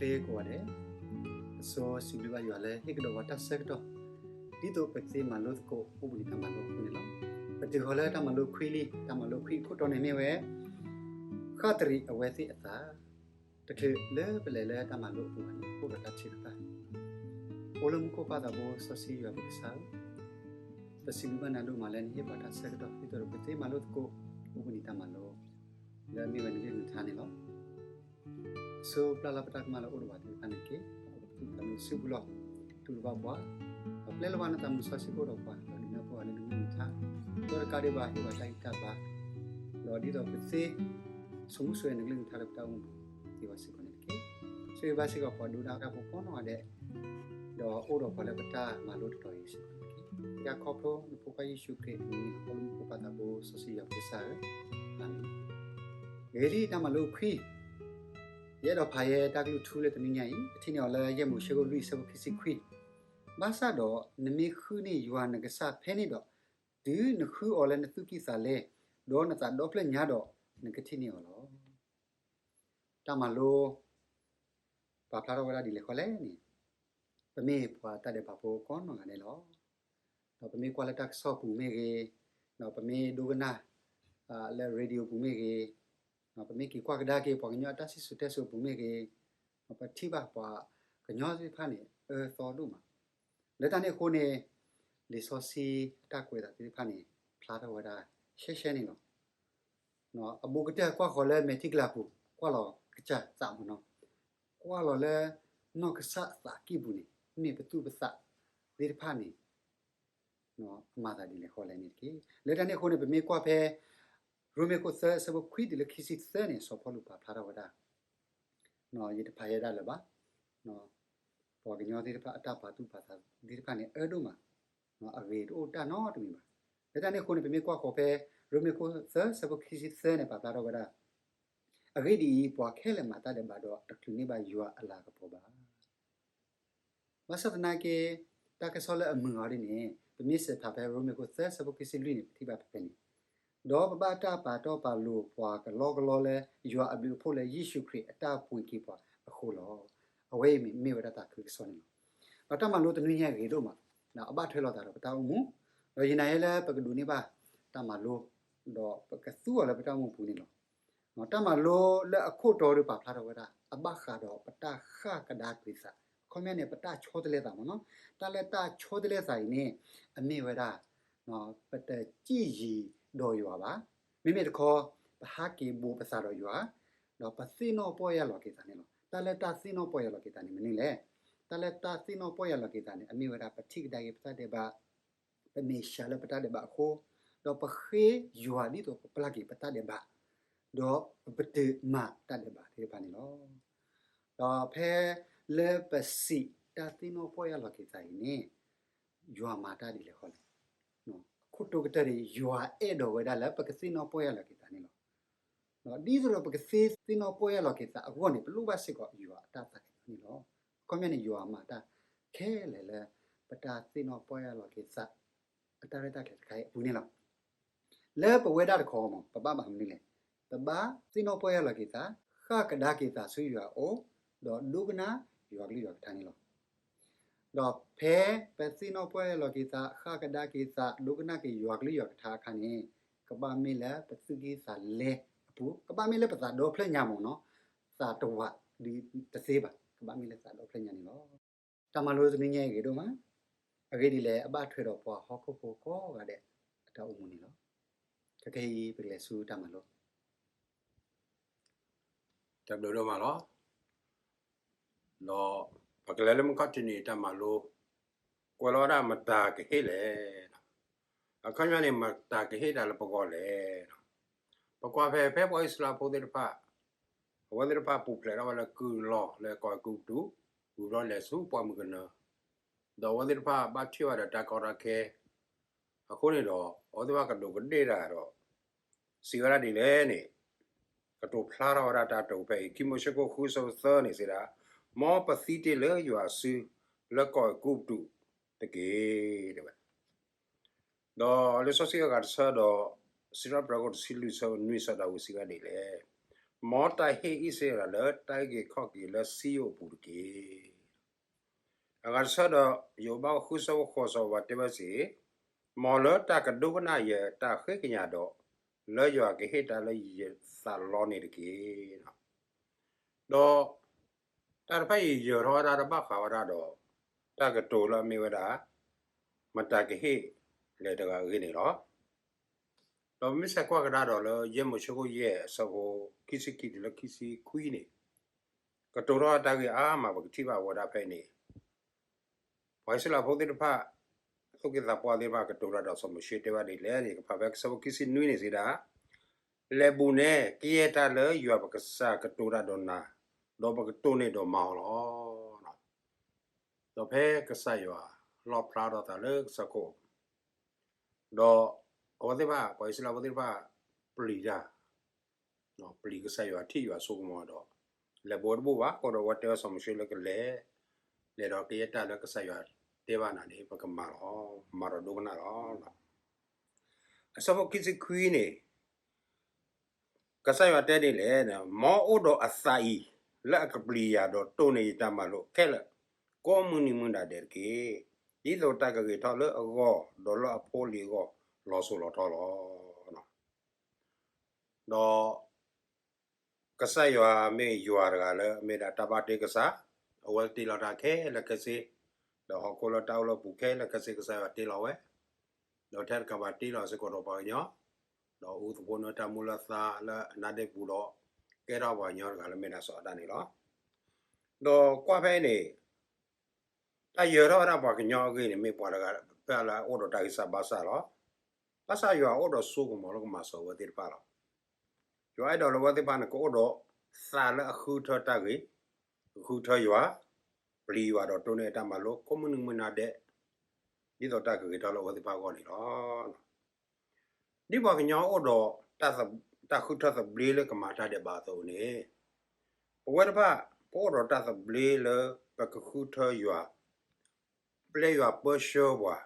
ကိးဂၤဒဲး, အဆိစံးဘျုးဘၣ်ယွၤလၢဟ့ၣ်ကဒီးပှၤတၢ်ဆၢကတီၢ် ဒ်သိးပကသ့မၤလိသကိးအိၣ်ဘှံးနံၤတၢ်မၤလိအဃိန့ၣ်လီၤ. ပတုၤဃီၤလၢတၢ်မၤလိခွံလံ, တၢ်မၤလိခွံအခိၣ်တီန့ၣ်မ့ၢ်ဝဲ ဃၣ်တရံးအဝဲသ့ၣ်အသး, တချုးလၢပလဲၤလၢတၢ်မၤလိအပူၤဘၣ်န့ၣ် အိၣ်ဒီးတၢ်ထုကဖၣ်. အိၣ်လၢမူခိၣ်ပၢ်သးဘိစီဆှံယွၤပကစၢ်ဧၢ, ပစံးဘျုးဘၣ်နၤဒိၣ်မးလၢနဟ့ၣ်ပှၤတၢ်ဆၢကတီၢ် ဒ်သိးဒီးပသ့မၤလိသကိး အိၣ်ဘှံးနံၤတၢ်မၤလိ လၢအမ့ၢ်ဝဲနကလုၢ်နကထါန့ၣ်လီၤ. အဆိပျၢ်လၢပတၢ်ကမၣ်လၢအိၣ်ဒီးပှၤသ့ၣ်တဖၣ်န့ၣ်တက့ၢ်. ပကသူၣ်ပသးမုာ်စုပူၤလီၤ. တူၢ်လိာ်ဘၣ်ပှၤ, ဒီးပျဲလီၤဘၣ်နသးမုာ်စီဆှံအိၣ်ဒီးပှၤ, ဒီးဒုးနၢ်ပၢၢ်ပှၤလၢနကလုၢ်နကထါ, ဒီးတကးဒံးဘၣ် ဟ့ၣ်ပှၤတၢ်ဂံၢ်တၢ်ဘါ, ဒီးဒ်သိးပသ့ ဆိမိၣ်ဆိၣ်ဝဲနကလုၢ်နကထါလၢပတၢ်အိၣ်မူပူၤ သ့ဝဲစ့ၢ်ကီးန့ၣ်တက့ၢ်. ဆိၣ်ဂ့ၤဘၣ်စ့ၢ်ကီးပှၤဒိကနၣ်တၢ်ဖိကိးနီၢ်ဂၤဒဲး, ဒီးအိၣ်ဒီးပှၤလၢပတၢ်မၤလိတတီၤအံၤစ့ၢ်ကီးန့ၣ်တက့ၢ်. ယခီဖျိနဖိခွါယ့ၣ်ၡူးခရံာ်အမံၤန့ၣ် အိၣ်လၢမူခိၣ်ပၢ်သးဘိစီဆှံယွၤပကစၢ်ဧၢ, အၤမ့ၣ်. ဂ့ၤလံတၢ်မၤလိခွံ, ယအဲၣ်ဒိးဖးယဲတၢ်ကလုၢ်ထူလၢတနွံညါအံၤ, အထံၣ်န့ၢ်အီၤလၢယဲၢ်မိၤၡ့ခိၣ်လွံၢ်ဆၢဖိခံဆံခွံ, ဘၣ်ဆၣ်ဒီးနမ့ၢ်ဃုန့ၢ်ယွၤနကစၢ်ဖဲန့ၣ်ဒီး, တုၤနဃုအီၤလၢနသူၣ်ကံၢ်သးလဲ, ဒီးနသးဒီဖျၢၣ်ညါဒီး, နကထံၣ်န့ၢ်အီၤလီၤ. တၢ်မၤလိ ပာ်ဖျါထီၣ်ဝဲဒၣ်ဒ်လဲၣ်ဃီလဲၣ်န့ၣ်, ပမ့ၢ်ပှၤတၢ်ဒဲးဘးဖိကိးနီၢ်ဂၤဒဲးလီၤ. ဒီးပမ့ၢ်ကွၢ်လၢတၢ်ကစီၣ်ပူၤမ့ၢ်ဂ့ၤ, ဒီးပမ့ၢ်ဒိကနၣ် လၢ radio ပူၤမ့ၢ်ဂ့ၤ, ပမ့ၢ်က့ၤကွၢ်ကဒါက့ၤပှၤကညီအတၢ်စံၣ်စိၤတဲစိၤပူၤမ့ၢ်ဂ့ၤ, ပထံၣ်ဘၣ်ပှၤကညီသ့ၣ်တဖၣ်န့ၣ် အၢသီဒိၣ်မး. လၢတၢ်န့ၣ်အဃိန့ၣ်, လံာ်စီဆှံအတၢ်ကွဲးအသးသ့ၣ်တဖၣ်န့ၣ် ဖျါထီၣ်ဝဲဒၣ်ရှဲရှဲန့ၣ်လီၤ. အဘူးကတၢၢ်ကွၢ်ဃီၤလၢမဲာ်ထံကလၤပူၤ ကွၢ်လီၤကစၢ်သးမ့ၢ်နီၤ, ကွၢ်လီၤလၢနီၢ်ကစၢ်သးကံၢ်ပူၤန့ၣ် မ့ၢ်ပသူၣ်ပသးသ့ၣ်တဖၣ်န့ၣ် အမၤသးဒ်လဲၣ်ဃီလဲၣ်န့ၣ်တက့ၢ်. လၢတၢ်န့ၣ်အဃိန့ၣ် ပမ့ၢ်ကွၢ်ဖဲ ရိမ့ၤခိၣ်သၢဆၢဖိခွံတုၤလၢခံဆံသၢန့ၣ် စီၤပီလူးပာ်ဖျါထီၣ်ဝဲဒၣ်, ယတဖးယဲဒၣ်လၢၤဘၣ်, ပှၤကညီသ့ၣ်တဖၣ်အတၢ်ပာ်သူၣ်ပာ်သးသ့ၣ်တဖၣ်န့ၣ် အၢဒိၣ်မး, အဂ့ၤတအိၣ်တၢ်နီတမံၤဘၣ်. လၢတၢ်န့ၣ်အဃိန့ၣ် ပမ့ၢ်ကွၢ်ဃီၤဖဲ ရိမ့ၤခိၣ်သၢဆၢဖိခံဆံသၢန့ၣ် ပာ်ဖျါထီၣ်ဝဲဒၣ်, အဂ့ၢ်ဒ်အံၤ, ပှၤခဲလၢာ်မၤတၢ်ဒဲးဘးဒီး တချုးန့ၢ်ဘၣ်ယွၤအလၤကပီၤဘၣ်. ဘၣ်ဆၣ်သနာ်က့ တၢ်ကစီၣ်လၢအမုာ်အီၤဒ်န့ၣ် ပမ့ၢ်စဲးဖးဖဲရိမ့ၤခိၣ်သၢဆၢဖိခံဆံလွံၢ်န့ၣ် ပထံၣ်ဘၣ်ဖဲန့ၣ်, ဒီးပဘၣ်တၢ်ပာ်တီပာ်လိၤပှၤကလီကလီလၢ ယွၤအဘျုးအဖှိၣ်လၢယ့ၣ်ၡူးခရံာ်အတၢ်ပှ့ၤက့ၤပှၤအဃိလီၤ. အဝဲအံၤမ့ၢ်ဝဲဒၣ်တၢ်ခုကစီၣ်န့ၣ်လီၤ. ဒီးတၢ်မၤလိတနွံညါအံၤဂ့ၤဒိၣ်မး, အဘၣ်ထွဲလိာ်သးဒီးပတၢ်အိၣ်မူ, ဒီးယနာ်ဟဲလၢပကဒိးန့ၢ်ဘၣ်တၢ်မၤလိ, ဒီးပကသူအီၤလၢပတၢ်အိၣ်မူပူၤန့ၣ်လီၤ. တၢ်မၤလိလၢအခိၣ်တီဒီးပာ်ဖျါထီၣ်ဝဲဒၣ် အဘၣ်ဃးဒီးပတၢ်ဃၣ်ကဒါက့ၤသး, အခီပညီန့ၣ် ပတၢ်ဆီတလဲသးမ့ၢ်နီၤ. တၢ်လၢတၢ်ဆီတလဲသးအံၤန့ၣ် အမ့ၢ်ဝဲဒၣ် ပတစံၣ်ယံၤဒီးယွၤဘၣ်. မ့မ့ၢ်တခီ ပဟးက့ၤဘိးပသးဒီးယွၤ, ဒီးပသ့ၣ်နီၣ်ပီၢ်ယၢ်လီၤက့ၤသးန့ၣ်လီၤ. တၢ်လၢတၢ်သ့ၣ်နီၣ်ပီၢ်ယၢ်လီၤက့ၤသးန့ၣ်မနုၤလဲၣ်. တၢ်လၢတၢ်သ့ၣ်နီၣ်ပီၢ်ယၢ်လီၤက့ၤသးန့ၣ် အမ့ၢ်ဝဲဒၣ် ပထံၣ်ကဒါက့ၤပတၢ်ဒဲးဘး, ပမဲာ်ဆှးလၢပတၢ်ဒဲးဘးအဃိ, ဒီးပဃ့ယွၤဒ်သိးပပျၢ်က့ၤပတၢ်ဒဲးဘး, ဒီးပပတုာ်မၤတၢ်ဒဲးဘးသ့ၣ်တဖၣ်န့ၣ်လီၤ. ဒီးဖဲလၢပစံးတၢ်သ့ၣ်နီၣ်ပီၢ်ယၢ်လီၤက့ၤသးအံၤန့ၣ် ယွၤမၤတၢ်ဒ်လဲၣ်ဃီလဲၣ်. အခိၣ်တီကတၢၢ်န့ၣ် ယွၤအဲၣ်ဒိးဝဲဒၣ်လၢပကသ့ၣ်နီၣ်ပီၢ်ယၢ်လီၤက့ၤသးန့ၣ်လီၤ. ဒ်သိးဒီးပကသ့သ့ၣ်နီၣ်ပီၢ်ယၢ်လီၤက့ၤသးအဂီၢ်န့ၣ် ပလိၣ်ဘၣ်စ့ၢ်ကီးယွၤအတၢ်သးကညီၤန့ၣ်လီၤ. အခီပညီန့ၣ် ယွၤမၤတၢ်ခဲလၢာ်လၢ ပတၢ်သ့ၣ်နီၣ်ပီၢ်ယၢ်လီၤက့ၤသး အတၢ်ရဲၣ်တၢ်ကျဲၤတခါအံၤအပူၤန့ၣ်လီၤ. လၢပဝဲဒၣ်တခီမ့ၢ် ပဘၣ်မၤမနုၤလဲၣ်. ပဘၣ်သ့ၣ်နီၣ်ပီၢ်ယၢ်လီၤက့ၤသး, ဃၣ်ကဒါက့ၤသးဆူယွၤအအိၣ်, ဒီးဒိကနၣ်ယွၤကလုၢ်ယွၤကထါန့ၣ်လီၤ. ဒီးဖဲပသ့ၣ်နီၣ်ပီၢ်ယၢ်လီၤက့ၤသး, ဃၣ်ကဒါက့ၤသး, ဒိကနၣ်က့ၤယွၤကလုၢ်ယွၤကထါအခါန့ၣ်, ကဘၣ်မ့ၢ်လၢပသူၣ်ကံၢ်သးလဲအပူၤ, ကဘၣ်မ့ၢ်လၢပသးဒီဖျၢၣ်ညါမ့ၢ်နီၤ, သးတဝးဒုးတသ့ဘၣ်, ကဘၣ်မ့ၢ်လၢသးဒီဖျၢၣ်ညါန့ၣ်လီၤ. တၢ်မၤလိတနွံညါအံၤဂ့ၤဒိၣ်မး, အဂ့ၢ်ဒ်လဲၣ် အဘၣ်ထွဲဒီးပှၤဟီၣ်ခိၣ်ဖိကိးဂၤဒဲးအတၢ်အိၣ်မူန့ၣ်လီၤ. ခဲကနံၣ်အံၤပကလဲၤဆူတၢ်မၤလိ တၢ်ဘျုးဒိၣ်မးလီၤ. ဒီးပကလဲၤလၢမုၢ်ခီၣ်ထံးန့ၣ် တၢ်မၤလိ ကွဲးလီၤဝဲဒၣ်မတၤကဟ့ၣ်လဲၣ်. အခီပညီန့ၣ် မတၤကဟ့ၣ်တၢ်လၢပဂီၢ်လဲၣ်. ပကွၢ်ဖဲ ဖဲပှၤအံၣ်စရ့လးဖိသ့ၣ်တဖၣ်, အဝဲသ့ၣ်တဖၣ်ပူၤဖျဲးထီၣ်ဝဲလၢကုၢ်လီၢ်လၢကီၢ်အဲၤကူပတူး, ဝံၤဘျီလဲၤဆူပှၢ်မုၢ်ကနၢ, ဒီးအဝဲသ့ၣ်တဖၣ်ဘၣ်ထံၣ်ဝဲဒီးတၢ်ကီတၢ်ခဲ, အဃိန့ၣ်ဒီး အဝဲသ့ၣ်တဖၣ်ကဒူးကဒ့ၣ်တၢ်ဒီး စံးဝဲဒၣ်ဒ်လဲၣ်န့ၣ်, ကတိၤဖျါထီၣ်ဝဲဒၣ်တၢ်တိာ်ဖဲအံၤ ခံမိၤၡ့ခိၣ်ဃုဆၢဖိသၢန့ၣ်စံးဒၣ်, မ်ပသံတ့ၢ်လၢယွၤအစု လၢကီၢ်အဲၤကူပတူးတက့ၢ် တဲဝဲ. ဒီးလံာ်စီဆှံအဂၤတဆၢဒီး စံးထီၣ်ပတြၢၤခိၣ်တဆံလွံၢ်ဆၢဖိနွံဆၢဒီးဝဲစံးဝဲဒ်လဲၣ်, မ်တၢ်ဟ့ၣ်အံၣ်စရ့လးလၢတၢ်အုၣ်က့ၤခီၣ်က့ၤလၢစံယိၣ်အပူၤတက့ၢ်. အဂၤတဆၢဒီး ယိၤဘးဃုဆၢဖိဃိးဆၢဘၣ်တဲဝဲစ့ၢ်, မ်လၢတၢ်ကဒိကနၣ်ယတၢ်ဃ့ကညးဒီး လၢယွၤကဟ့ၣ်တၢ်လၢယသးလီန့ၣ်တက့ၢ်. ဒီး တၢ်တဖၣ်အံၤယၢၤထီၣ်ဝဲဒၣ်တဘၣ်ဃးဝဲဒၣ်ဒီး တၢ်ကတိၤလၢအမ့ၢ်ဝဲဒၣ် မတၤကဟ့ၣ်လဲၣ်တဂၤအဂ့ၢ်န့ၣ်လီၤ. ဒီးပမ့ၢ်ဆဲးကွၢ်ကဒါဒီးလၢ ယဲၢ်မိၤၡ့ခိၣ်ယဲၢ်အဆၢဖိ ခံဆံခံတုၤလၢခံဆံခွံန့ၣ် ကတိၤထီၣ်တၢ်ဂ့ၢ်အါမး ပကထံၣ်ဘၣ်ဝဲဒၣ်ဖဲအံၤန့ၣ် ပှၤအံၣ်စရ့လးဖိသ့ၣ်တဖၣ် သူၣ်က့သးပှၢ်သ့ၣ်တဖၣ် ကတိၤတၢ်ဒီးစီၤမိၤၡ့တဲဝဲဒ်လဲၣ်န့ၣ် ကဖးဖဲကဆၢဖိခံဆံနွံန့ၣ်စံးဒၣ်, လဲၤဘူးနဲ ကယဲၢ်တၢ်လၢယွၤပကစၢ်ကတိၤတၢ်ဒီးနၤ, ဒီးပကတိၢ်န့ၢ်ဒီးမၤအီၤလီၤ. ဒီးဖဲကစၢ်ယွၤလီၣ်ဖျါထီၣ်သးလၢကစၢၢ်ခိၣ် ဒီးအဝဲသ့ၣ်တဖၣ် ပှၤအံၣ်စရ့လးဖိသ့ၣ်တဖၣ် ပျံၤတၢ်, ပျံၤကစၢ်ယွၤ ထံၣ်ယွၤဆိကမိၣ်ဒီး လဲၤဘူးတဘူးဘၣ် အဃိဒီးအဝဲတဲဝဲစီၤမိၤၡ့လၢကလဲၤ, လဲၤဒီးကယဲၢ်တၢ်လၢကစၢ်ယွၤတဲဘၣ်နၤန့ၣ် ပကမၤလီၤ, မၤဒီးဒိကနၣ်လီၤ. အဆၢဖိခံဆံခွံန့ၣ် ကစၢ်ယွၤတဲဒ်လဲၣ်, မ်အိၣ်ဒီးအသးအံၤ လၢအကပျံၤယၤဒီးတိၢ်န့ၢ်ယတၢ်မၤလိာ်ခဲလၢာ် ကိးမုၢ်နံၤမုၢ်နၤဒဲးတက့ၢ်. ဒ်သိးတၢ်ကဂ့ၤထီၣ်လၢအဂီၢ် ဒီးလၢအဖိအလံၤအဂီၢ် လီၤစိၤလီၤထီလီၤ. ဒီး ကစၢ်ယွၤမ့ၢ်ယွၤတဂၤလၢအမ့ၢ်ဒၣ်တၢ်ဘၣ်တ့ကစၢ်, အဝဲတ့လီၤတၢ်ခဲလၢာ်ခဲဆ့, ဒီးဟီၣ်ခိၣ်လၢတၢ်အိၣ်လၢအပူၤခဲလၢာ်ခဲဆ့ ကစၢ်ယွၤတ့လီၤဝဲ, ဒီးထဲတကးဘၣ်တ့လီၤစ့ၢ်ကီးဒီးပှၤကညီ, ဒီးအူသဖှိနၢတၢ်မူလၢသးလၢအနါဒ့ပူၤဒီး ကဲထီၣ်ပှၤကညီတဂၤလၢမ့ၢ်ဒၣ်စီၤအၤဒၣ်န့ၣ်လီၤ. ဒီးကွၢ်ဖဲအံၤန့ၣ် တၢ်ယၢၤထီၣ်ဝဲဒၣ်ပှၤကညီအဂ့ၢ်န့ၣ် မ့ၢ်ပှၤတဂၤဖဲလၢအအိၣ်ဒီးတၢ်ဂံၢ်စၢ်ဘါစၢ်လီၤ. ဘၣ်ဆၣ်ယွၤအိၣ်ဒီးစိကမီၤလၢကမၤစၢၤအဝဲသ့ၣ်တဖၣ်လီၤ. ယွၤအဲၣ်ဒိးလၢအဝဲသ့ၣ်တဖၣ်န့ၣ် ကအိၣ်ဒီးသးလၢအဃုထၢတၢ်ဂ့ၤ, ကဃုထၢယွၤ, ပျံၤယွၤဒီးတိၢ်န့ၢ်အတၢ်မၤလိာ် ကိးမုၢ်နံၤမုၢ်နၤဒဲး, ဒ်သိးတၢ်ကဂ့ၤထီၣ်လၢအဝဲသ့ၣ်တဖၣ်အဂီၢ်န့ၣ်လီၤ. ဒ်ပှၤကညီအိၣ်ဒီး တၢ်ဃုထၢသဘျ့လၢကမၤတၢ်ဒဲးဘးအသိးန့ၣ်, ပဝဲတဖၣ် ပအိၣ်ဒီးတၢ်သဘျ့လၢပကဃုထၢယွၤ, ပျဲယွၤပၢဆှၢပှၤ,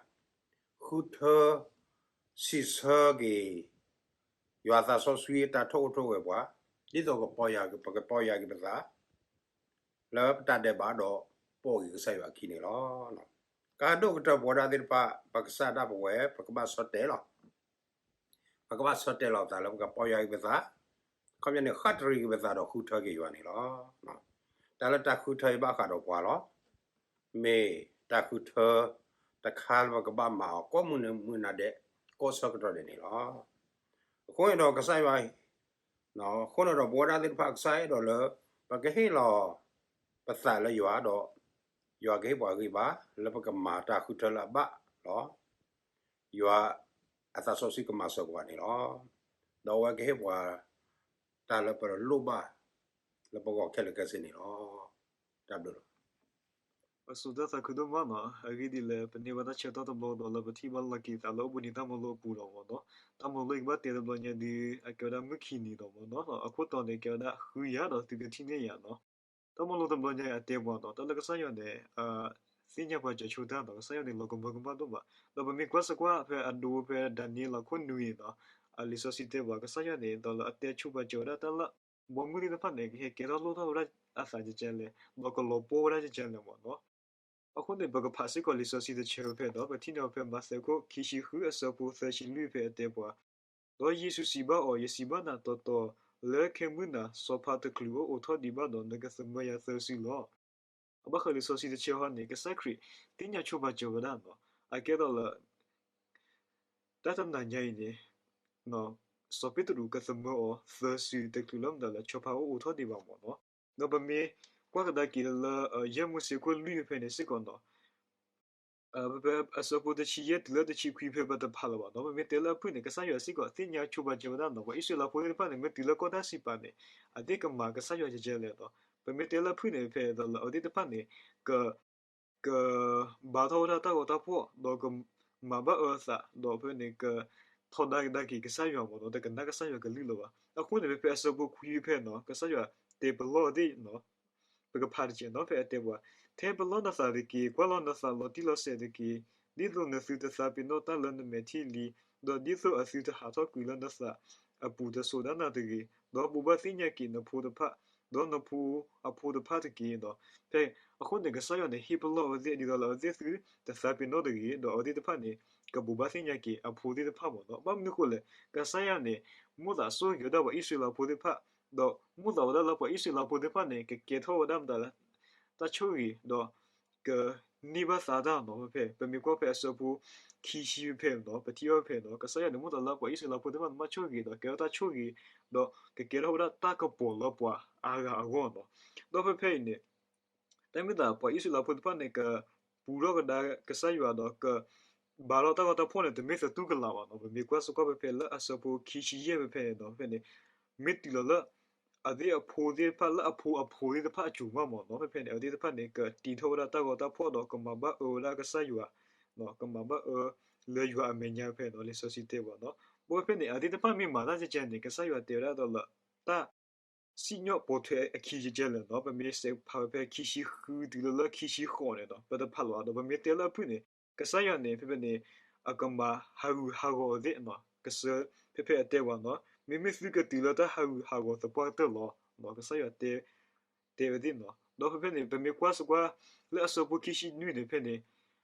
ဃုထၢ စံးဆၢက့ၤ ယွၤသးစီဆှံအတၢ်ထိၣ်ဟူးထိၣ်ဂဲၤပှၤ, ဒ်သိးကပီၢ်ယၢ်က့ၤ ပကပီၢ်ယၢ်က့ၤပသး လၢပတၢ်ဒဲးဘးဒီး ပိာ်က့ၤကစၢ်ယွၤအခံန့ၣ်လီၤ. ကဟးဒိၣ်ကတၢၢ်ပဝဲဒၣ်သ့ၣ်တဖၣ် ပကစၢ်ဒၣ်ပဝဲ ပကဘၣ်ဆၢတဲာ်လီၤ. ပကဘၣ်ဆၢတဲာ်လီၤပသးလၢပကပီၢ်ယၢ်က့ၤပသး, ခီပညီန့ၣ် ဃၣ်တရံးက့ၤပသးဒီးဃုထၢက့ၤယွၤန့ၣ်လီၤ. တၢ်လၢတၢ်ဃုထၢအံၤဘၣ်ဃးဒီးပှၤလီၤ. မ့ၢ်တၢ်ဃုထၢတခါလၢပကဘၣ်မၤအီၤ ကိးမုၢ်နံၤမုၢ်နၤဒဲး ကိးဆၢကတီၢ်ဒဲးန့ၣ်လီၤ. အဃိန့ၣ်ဒီးကစၢ်ယွၤ အဃိန့ၣ်ဒီးပဝဲဒၣ်သ့ၣ်တဖၣ်ကစၢ်အဲၣ်ဒိးလၢ ပကဟ့ၣ်လီၤပသးလၢယွၤဒီး ယွၤကဟ့ၣ်ပှၤဂံၢ်ဘါ လၢပကမၤတၢ်ဃုထၢလၢအဘၣ်လီၤ. ယွၤအသးစီဆှံကမၤစၢၤပှၤန့ၣ်လီၤ. ဒီးအဝဲကဟ့ၣ်ပှၤ တၢ်လၢပလိၣ်ဘၣ် လၢပဂီၢ်ခဲလၢာ်ခဲဆ့န့ၣ်လီၤ. တၢ်ဘျုးလီၤ. ပစံးတၢ်သးခုဒိၣ်မးနီၤ, အဂ့ၢ်ဒ်လဲၣ် ပန့ၢ်ဘၣ်တၢ်ဆၢကတီၢ်တဘျီဒီး လၢပထံၣ်ဘၣ်လီၤက့ၤသးလၢအိၣ်ဘှံးနံၤတၢ်မၤလိအပူၤလီၤမ့ၢ်နီၤ. တၢ်မၤလိအံၤကဘၣ်တဲတဘျီညါဒီး အကဲဝဲဒၣ်မုၢ်ခံနံၤလီၤမ့ၢ်နီၤ. အခိၣ်တီန့ၣ် ကဲဝဲဒၣ်ဃုယၤဒီးသုကထံၣ်န့ၢ်ယၤနီၤ. တၢ်မၤလိတဘျီညါအံၤအတဲပှၤနီၤ, တၢ်လၢကစၢ်ယွၤန့ၣ် သ့ၣ်ညါပှၤစၢၤဆိတၢ်ဒီး ကစၢ်ယွၤန့ၣ် လီၤကမၢကမၣ်ဒိၣ်မး. ဒီးပမ့ၢ်ကွၢ်စ့ၢ်ကီးဖဲအဒိဖဲဒၤနံးယ့လးခိၣ်နွံန့ၣ်နီၤ, လံာ်စီဆှံတဲပှၤ ကစၢ်ယွၤန့ၣ် ဒီးလၢအတဲဆိပာ်စၢၤဝဲဒၣ်တၢ်လၢ ဘီမုၢ်သ့ၣ်တဖၣ်န့ၣ် ကဟဲကဲထီၣ်လိၣ်ထီၣ်ဝဲဒၣ်အသးကဲကဲလဲၣ်, ဒီးကလီၤပှီၢ်ဝဲဒၣ်ကဲကဲလဲၣ်မ့ၢ်နီၤ. အဃိန့ၣ် ပကဖးစ့ၢ်ကီးလံာ်စီဆှံတဆၢဖဲဒီး ပထံၣ်န့ၢ်အီၤဖဲမးသဲခိၣ်ခံဆံဃုအဆၢဖိသၢဆံလွံၢ်ဖဲအတဲပှၤ, ဒီးယ့ၣ်ၡူးစံးဘၣ်အီၤ, ယစံးဘၣ်နၤတီတီ, လၢခဲမုၢ်နၤ စီၤပၤတချုးအိၣ်အိးထီၣ်ဒံးဘၣ်ဒီး နကသမၢယၤသၢစုလီၤ. အဘၣ်ဃးလံာ်စီဆှံတဆၢဟီန့ၣ် ကစၢ်ခရံာ်သ့ၣ်ညါဆိပာ်စၢၤဝဲဒၣ်နီၤ, အကဲသိးလၢ တၢ်တနၤညါအံၤန့ၣ် စီၤပ့းတရူးကသမၢအီၤသၢစု တချုးလၢမတၤလၢစီၤပၤအိၣ်အိးထီၣ်ဒံးဘၣ်မ့ၢ်နီၤ. ဒီးပမ့ၢ်ကွၢ်ကဒါက့ၤလၢ ယဲၢ်မိၤၡ့ခိၣ်လွံၢ်ဖဲန့ၣ်စ့ၢ်ကီးနီၤ, ဖဲအဆၢဖိတဆံယဲၢ်တုၤလၢတဆံခွံဖဲပတဖးလၢၤဘၣ်နီၤ, ပမ့ၢ်တဲလၢအဖုၣ်န့ၣ် ကစၢ်ယွၤစ့ၢ်ကီးသ့ၣ်ညါဆိပာ်စၢၤဝဲဒၣ်နီၤ, ပှၤအံၣ်စရ့လးဖိသ့ၣ်တဖၣ်န့ၣ် မ့ၢ်တုၤလၢကီၢ်တၢ်စံးပာ်န့ၣ် အသ့ၣ်ကမၤကစၢ်ယွၤကဲကဲလဲၣ်နီၤ. ပမ့ၢ်တဲလၢအဖုၣ်န့ၣ် ဖဲဒီးလၢအဝဲသ့ၣ်တဖၣ်န့ၣ် က ကဘါထီၣ်ဝဲဒၣ်တၢ်ဂီၤတၢ်ဖှီၣ် ဒီးကမၤဘၣ်အၢအသး ဒီးဖဲန့ၣ်ကထီဒါက့ၤကစၢ်ယွၤမ့ၢ်နီၤ, တကနၣ်ကစၢ်ယွၤကလုၢ်လၢၤဘၣ်. အဃိန့ၣ် ဖဲဖဲအဆၢဖိခွံဖဲနီၤ ကစၢ်ယွၤတဲပလီၢ်သ့ၣ်နီၤ, ပကဖးတကဲးနီၤ ဖဲအတဲပှၤ, ထဲပလီၢ်နသးတက့ၢ်, ကွၢ်လီၤနသးလီၤတံၢ်လီၤဆဲးတက့ၢ်, ဒ်သိးနသုတသးပ့ၤနီၣ်တၢ်လၢနမဲာ်ထံလံ, ဒီးဒ်သိးအသုတဟးထီၣ်ကွံာ်လၢနသးအပူၤတစိၤဒၣ်နၤတဂ့ၤ, ဒီးဘိးဘၣ်သ့ၣ်ညါက့ၤနဖိတဖၣ်, ဒီးနဖိအဖိတဖၣ်တက့ၢ်ဒီး, ဖဲအဃိန့ၣ် ကစၢ်ယွၤန့ၣ် ဟ့ၣ်ပလီၢ်အဝဲသ့ၣ်ဒ်သိးလၢအဝဲသ့ၣ်သုတသးပ့ၤနီၣ်တဂ့ၤ, ဒီးအဝဲသ့ၣ်တဖၣ်န့ၣ် ကဘိးဘၣ်သ့ၣ်ညါက့ၤအဖိသ့ၣ်တဖၣ်မ့ၢ်နီၤ. ဘၣ်မနုၤအဃိလဲၣ်, ကစၢ်ယွၤန့ၣ် မိၣ်သးဆိၣ်ဂ့ၤဝဲဒၣ်ပှၤအံၣ်စရ့လးဖိသ့ၣ်တဖၣ်, ဒီးမိၣ်သးဝဲဒၣ်လၢပှၤအံၣ်စရ့လးဖိသ့ၣ်တဖၣ်န့ၣ် ကကဲထီၣ်ဝဲဒၣ်မတၤလဲၣ်, တၢ်ဆိၣ်ဂ့ၤ, ဒီး ကန့ၢ်ဘၣ်သါတၢ်နီၤ. ဖဲဖဲ ပမ့ၢ်ကွၢ်ဖဲအဆၢဖိခံဆံဖဲဖဲနီၤ, ပထံၣ်အီၤဖဲနီၤ, ကစၢ်ယွၤန့ၣ် မိၣ်သးလၢပှၤအံၣ်စရ့လးဖိသ့ၣ်တဖၣ်န့ၣ် ဘၣ်ဆိၣ်ဂ့ၤဒီး ကဲထီၣ်တၢ်ဆိၣ်ဂ့ၤ, ဒီးကကဲထီၣ်ဝဲဒၣ်တၢ်ကပီၤလၢပှၤအါဂၤအဂီၢ်နီၤ. ဒီးဖဲဖဲအံၤန့ၣ် တၢ်မ့ၢ်သး ပှၤအံၣ်စရ့လးဖိသ့ၣ်တဖၣ်န့ၣ် ကပူၤထီၣ်ကဒါကစၢ်ယွၤဒီး ကဘါထီၣ်တၢ်ဂီၤတၢ်ဖီၣ်န့ၣ် တမ့ၢ်သတူၢ်ကလာ်ဘၣ်နီၤ. ပမ့ၢ်ကွၢ်စ့ၢ်ကီးဖဲဖဲလၢအဆၢဖိခံဆံယဲၢ်ဖဲဖဲန့ၣ်ဒီး ဖဲန့ၣ် မ့ၢ်တုၤလီၤလၢ အဝဲသ့ၣ်အဖိသ့ၣ်တဖၣ်လၢအဖိအဖိသ့ၣ်တဖၣ်အစိၤမးမ့ၢ်နီၤ. ဖဲဖဲန့ၣ် အဝဲသ့ၣ်တဖၣ်န့ၣ် ကတ့ထီၣ်ဝဲဒၣ်တၢ်ဂီၤတၢ်ဖီၣ်ဒီး ကမၤဘၣ်အၢဝဲဒၣ်ကစၢ်ယွၤ, ကမၤဘၣ်အၢလၢယွၤအမဲာ်ညါဖဲနီၤ. လံာ်စီဆှံတဲဝဲနီၤ. ဘၣ်ဖဲဖဲန့ၣ် အဝဲသ့ၣ်တဖၣ်မ့ၢ်မၤတၢ်ကဲကဲန့ၣ် ကစၢ်ယွၤတဲဝဲဒၣ်ဒီးလၢ တၢ် စံၣ်ညီၣ်ပိာ်ထွဲအခံကဲကဲလၢာ်နီၤ. ပမ့ၢ်စဲးဖးဝဲဖဲခံဆံဃုတုၤလၢလၢခံဆံဃိးန့ၣ်နီၤ, ပတဖးလီၤဘၣ်ဒီး ပမ့ၢ်တဲလၢအဖုၣ်န့ၣ် ကစၢ်ယွၤန့ၣ် ဖဲဖဲန့ၣ် အကမၤဟးဂူာ်ဟးဂီၤအဝဲသ့ၣ်နီၤ. ကစၢ်ဖဲဖဲအတဲဝဲနီၤ, မ့မ့ၢ်သုကတုၤလၢတၢ်ဟးဂူာ်ဟးဂီၤသပှၢ်ကတၢၢ်လီၤ. ကစၢ်ယွၤတဲ တဲဝဲသ့ၣ်နီၤ. ဒီးဖဲဖဲန့ၣ် ပမ့ၢ်ကွၢ်စ့ၢ်ကီးလၢအဆၢဖိခံဆံနွံန့ၣ် ဖဲန့ၣ်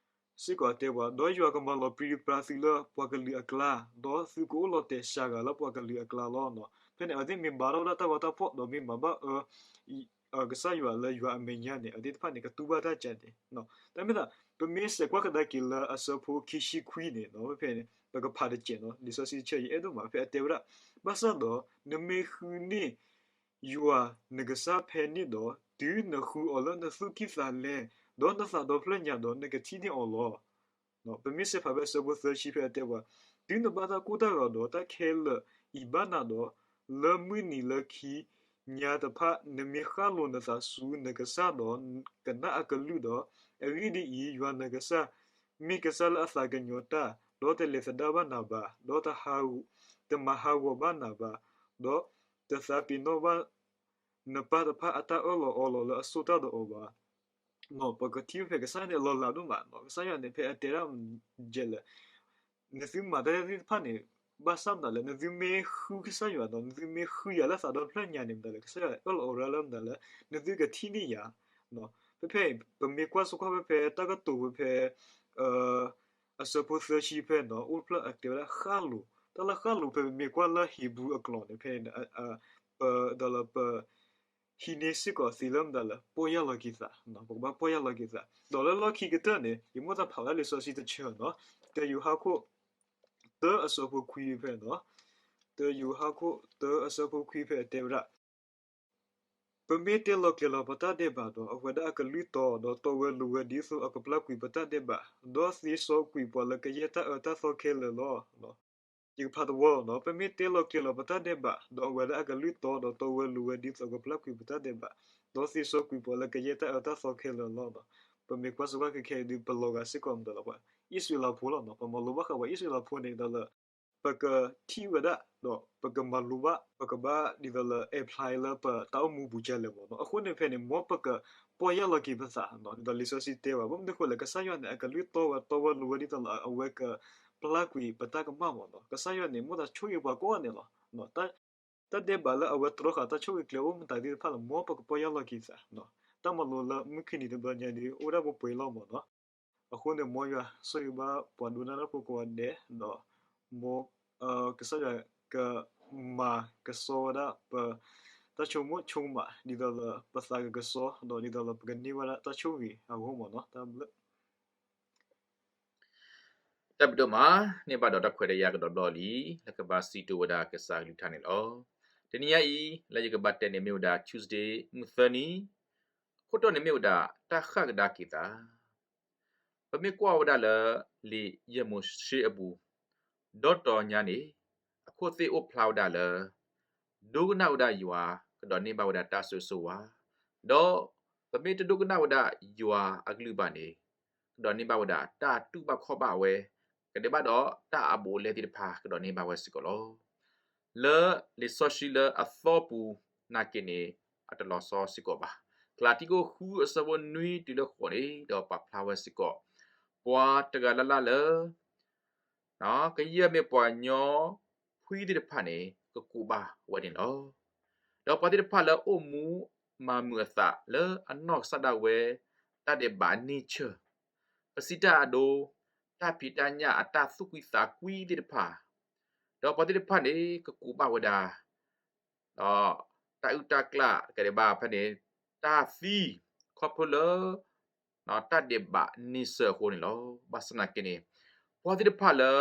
စ့ၢ်ကီးတဲဝဲ, ဒီးယွၤကမၤလီၤပြံပြါသုလၢပှၤကလုာ်အကျါ, ဒီးသုကအိၣ်လီၤတဲာ်စှၤဂၤလၢပှၤကလုာ်အကျါလီၤ. ဖဲန့ၣ် အဝဲသ့ၣ်မ့ၢ်ဘါထီၣ်ဝဲဒၣ်တၢ်ဂီၤတၢ်ဖီၣ် ဒီးမ့ၢ်မၤဘၣ်အၢ ကစၢ်ယွၤလၢယွၤအမဲာ်ညါန့ၣ် အဝဲသ့ၣ်တဖၣ်န့ၣ် ကတူၢ်ဘၣ်တၢ်ကဲန့ၣ်. တၢ်မ့ၢ်သး ပမ့ၢ်စဲးကွၢ်ကဒါက့ၤလၢအဆၢဖိခံဆံခွံန့ၣ်နီၤ, ဖဲဖဲန့ၣ် ပကဖးတကဲးနီၤ, လံာ်စီဆှံတဆၢအံၤ ယအဲၣ်ဒိၣ်မး ဖဲအတဲဝဲဒၣ်, ဘၣ်ဆၣ်ဒီး နမ့ၢ်ဃုန့ၢ် ယွၤနကစၢ်ဖဲန့ၣ်ဒီး, တုၤနဃုအီၤလၢနသူၣ်ကံၢ်သးလဲ, ဒီးနသးဒီဖျၢၣ်ညါဒီး နကထံၣ်န့ၢ်အီၤလီၤ. ပမ့ၢ်စဲးဖးဖဲအဆၢဖိသၢဆံဖဲအတဲဝဲ, တုၤနဘၣ်တၢ်ကိၢ်တၢ်ဂီၤဒီး တၢ်ခဲလၢာ်အံၤဘၣ်နၤဒီး, လၢမုၢ်နံၤလၢခံညါတဖၣ် နမ့ၢ်ဃၣ်လိၤနသးဆူနကစၢ်ဒီး ကနၣ်အကလုၢ်ဒီး, အဂ့ၢ်ဒ်အံၤ, ယွၤနကစၢ် မ့ၢ်ကစၢ်လၢအသးကညီၤတၢ်, ဒီးတလဲၤသဒါဘၣ်နၤဘၣ်, ဒီးတဟးဂီၤ, တမၤဟးဂီၤဘၣ်နၤဘၣ်, ဒီးတသးပ့ၤနီၣ်ဘၣ် နပၢ်တဖၣ်အတၢ်အၢၣ်လီၤအီလီၤလၢအဆိၣ်တၢ်ဒီးအီၤဘၣ်. ပကထံၣ်ဖဲကစၢ်ယွၤန့ၣ် အလီၤလးဒိၣ်မးနီၤ, ကစၢ်ယွၤန့ၣ် ဖဲအတဲဒၣ်ယဲလဲၣ်, နသုမၤတၢ်သ့ၣ်တဖၣ်န့ၣ် ဘၣ်ဆၣ်မတၤလဲၣ်, နသုမ့ၢ်ဃုကစၢ်ယွၤဒီး နသုမ့ၢ်ဃုယၤလၢသးဒီဖျၢၣ်ညါန့ၣ် မတၤလဲၣ်, ကစၢ်ယွၤအၢၣ်လီၤအီလီၤလၢမတၤလဲၣ်, နသုကထံၣ်န့ၢ်ယၤ. ဖဲဖဲအံၤ ပမ့ၢ်ကွၢ်စ့ၢ်ကီးဖဲဖဲတၢ်ကတိၤဖဲဖဲ အဆၢဖိသၢဆံဖဲန့ၣ် အိၣ်ဖျါအကဲဝဲဒၣ်ဃၣ်လိၤ, တၢ်လၢဃၣ်လိၤဖဲမ့ၢ်ကွၢ်လၢ Hebrew အကျိာ်န့ၣ် ဖဲန့ၣ် ပဒီးလၢပ ဟံးန့ၢ်စ့ၢ်ကီးသ့လၢမတၤလဲၣ်, ပီၢ်ယၢ်လီၤက့ၤသး, ပကဘၣ်ပီၢ်ယၢ်လီၤက့ၤသး. ဒီးလၢလီၢ်ခံကတၢၢ်န့ၣ် ယမိၣ်သးဖးဝဲဒၣ်လံာ်စီဆှံတဆၢနီၤ, တၢယိၤဟၣ်ခိၣ်တၢအဆၢဖိခွံဖဲနီၤ, တၢယိၤဟၣ်ခိၣ်တၢအဆၢဖိခွံဖဲအတဲဝဲဒၣ် ပမ့ၢ်တဲလီၤကျဲၤလီၤပတၢ်ဒဲးဘးဒီး အဝဲဒၣ်အကလုၢ်တီဒီး တီဝဲလိၤဝဲဒ်သိးအကပျၢ်ကွံာ်ပတၢ်ဒဲးဘး, ဒီးသ့စီကွံာ်ပှၤလၢကယဲၢ်တၢ်အၢတၢ်သီခဲလၢာ်လီၤ. ယကဖးတဝီလီၤနီၤ, ပမ့ၢ်တဲလီၤကျဲၤလီၤပတၢ်ဒဲးဘး ဒီးအဝဲဒၣ်အကလုၢ်တီဒီးတီဝဲလိၤဝဲဒ်သိးအကပျၢ်ကွံာ်ပတၢ်ဒဲးဘး, ဒီးသ့စီကွံာ်ပှၤလၢကယဲၢ်တၢ်အၢတၢ်သီခဲလၢာ်လီၤ. ပမ့ၢ်ကွၢ်စ့ၢ်ကီးခဲခဲအံၤဒုး ပလီၤဂာ်စ့ၢ်ကီးမတၤလဲၣ်, ပှၤအံၣ်စရ့လးဖိလီၤနီၤ, ပမၤလိဘၣ်ဃးပှၤအံၣ်စရ့လးဖိန့ၣ်ဒီးလၢ ပကထံၣ်ဝဲဒၣ် ဒီးပကမၤလိဘၣ် ပကဘၣ်ဒ်သိးလၢ apply လၢပတၢ်အိၣ်မူပူၤကလဲၣ်မ့ၢ်နီၤ. အဃိန့ၣ်ဖဲန့ၣ် မ်ပကပီၢ်ယၢ်လီၤက့ၤပသးနီၤ, ဒ်သိးလံာ်စီဆှံတဲဘၣ်. ဘၣ်မနုၤအဃိလဲၣ်, ကစၢ်ယွၤန့ၣ် အကလုၢ်တီဝဲ တီဝဲလိၤဝဲဒ်သိးလၢအဝဲကပျၢ်ကွံာ်ပတၢ်ကမၣ်မ့ၢ်နီၤ. ကစၢ်ယွၤန့ၣ် မိၣ်သးဆိၣ်ဂ့ၤပှၤကိးဂၤန့ၣ်လီၤ. တၢ်ဒဲးဘးလၢအဝဲတြီဃာ်တၢ်ဆိၣ်ဂ့ၤကျဲအိၣ်မတၤသ့ၣ်တဖၣ်လီၤ, မ်ပကပီၢ်ယၢ်လီၤက့ၤသး. တၢ်မၤလိလၢမုၢ်ခံနံၤတဘျီညါဒုး အိၣ်ဒၣ်ပှဲၤပှဲၤလီၤမ့ၢ်နီၤ. အဃိန့ၣ် မ်ယွၤဆိၣ်ဂ့ၤဘၣ်ပှၤဒိကနၣ်တၢ်ဖိကိးဂၤဒဲး, ဒီးမ် ကစၢ်ယွၤကမၤကဆှီဝဲဒၣ်ပတၢ်ဆိကမိၣ်ဆိကမး ဒ်သိးလၢပသးကကဆှီ ဒီးဒ်သိးလၢပကန့ၢ်ဝဲဒၣ်တၢ်ဆိၣ်ဂ့ၤအဂီၢ်မ့ၢ်နီၤ. တၢ်ဘျုး တၢ်ဘျုးဒိၣ်မး, န့ၢ်ဘၣ်ဒီးတၢ်ခွဲးတၢ်ယာ်ကဒီးဘျီလံ, လၢကဘၣ်စံးကတိၤဝဲဒၣ်ကစၢ်အကလုၢ်ကထါန့ၣ်လီၤ. တနံၤညါအံၤ လၢယကဘၣ်တဲန့ၣ်မ့ၢ်ဝဲဒၣ် Tuesday မုၢ်သၢနံၤ, အခိၣ်တီန့ၣ်မ့ၢ်ဝဲဒၣ် တၢ်ဃၣ်ကဒါက့ၤသး ပမ့ၢ်ကွၢ်ဝဲဒၣ်လၢ လံာ်ယဲၢ်မိၤၡ့အပူၤ, ဒီးတနံၤညါန့ၣ် အခိၣ်သ့ၣ်အိၣ်ဖျါဝဲဒၣ်လၢ ဒိကနၣ်ဝဲဒၣ်ယွၤ ကဒိးန့ၢ်ဘၣ်ဝဲဒၣ်တၢ်ဆိၣ်ဂ့ၤဆိၣ်ဝါ, ဒီးပမ့ၢ်တဒိကနၣ်ဝဲဒၣ်ယွၤအကလုၢ်ဘၣ်န့ၣ် ကဒိးန့ၢ်ဘၣ်ဝဲဒၣ်တၢ်တူၢ်ဘၣ်ခီၣ်ဘၣ်ဝဲ, ကဒဲးဘၣ်ဒီးတၢ်အဘူးအလဲသ့ၣ်တဖၣ် ကဒိးန့ၢ်ဘၣ်ဝဲစ့ၢ်ကီးလီၤ. လၢလံာ်စီဆှံလၢအသီပူၤနာ်က့န့ၣ် အတလီၤဆီစ့ၢ်ကီးဘၣ်. ကလၤတံ ခိၣ်ဃုအဆၢဖိနွံတုၤလၢဃိးန့ၣ် ဒီးပာ်ဖျါဝဲစ့ၢ်ကီး ပှၤတဂၤလၢ်လၢ်လၢ ကယဲၢ်မ့ၢ်ပှၤကညီဖှံသ့ၣ်တဖၣ်န့ၣ် ကကူးဘၣ်ဝဲန့ၣ်လီၤ. ဒီးပှၤသ့ၣ်တဖၣ်လၢအိၣ်မူမၤမုာ်အသးလၢအနီၢ်ကစၢ်ဒၣ်ဝဲ တၢ်ဒဲးဘးန့ၢ်ဆၢၣ်, ပစံးတၢ်အဒိ, တၢ်ဖံးတၢ်ညၣ်အတၢ်သူၣ်ကွံသးကွံသ့ၣ်တဖၣ်, ဒီးပှၤသ့ၣ်တဖၣ်န့ၣ် ကကူးဘၣ်ဝဲဒၣ် ဒီးတၢ်အုၣ်တၢ်ကျၢ်ကဒဲးဘးဖဲန့ၣ် တၢ်သံ ခီဖျိလၢ တၢ်ဒဲးဘးန့ၢ်ဆၢၣ်အဃိန့ၣ်လီၤ. ဘၣ်ဆၣ်သနာ်က့န့ၣ် ပှၤသ့ၣ်တဖၣ်လၢ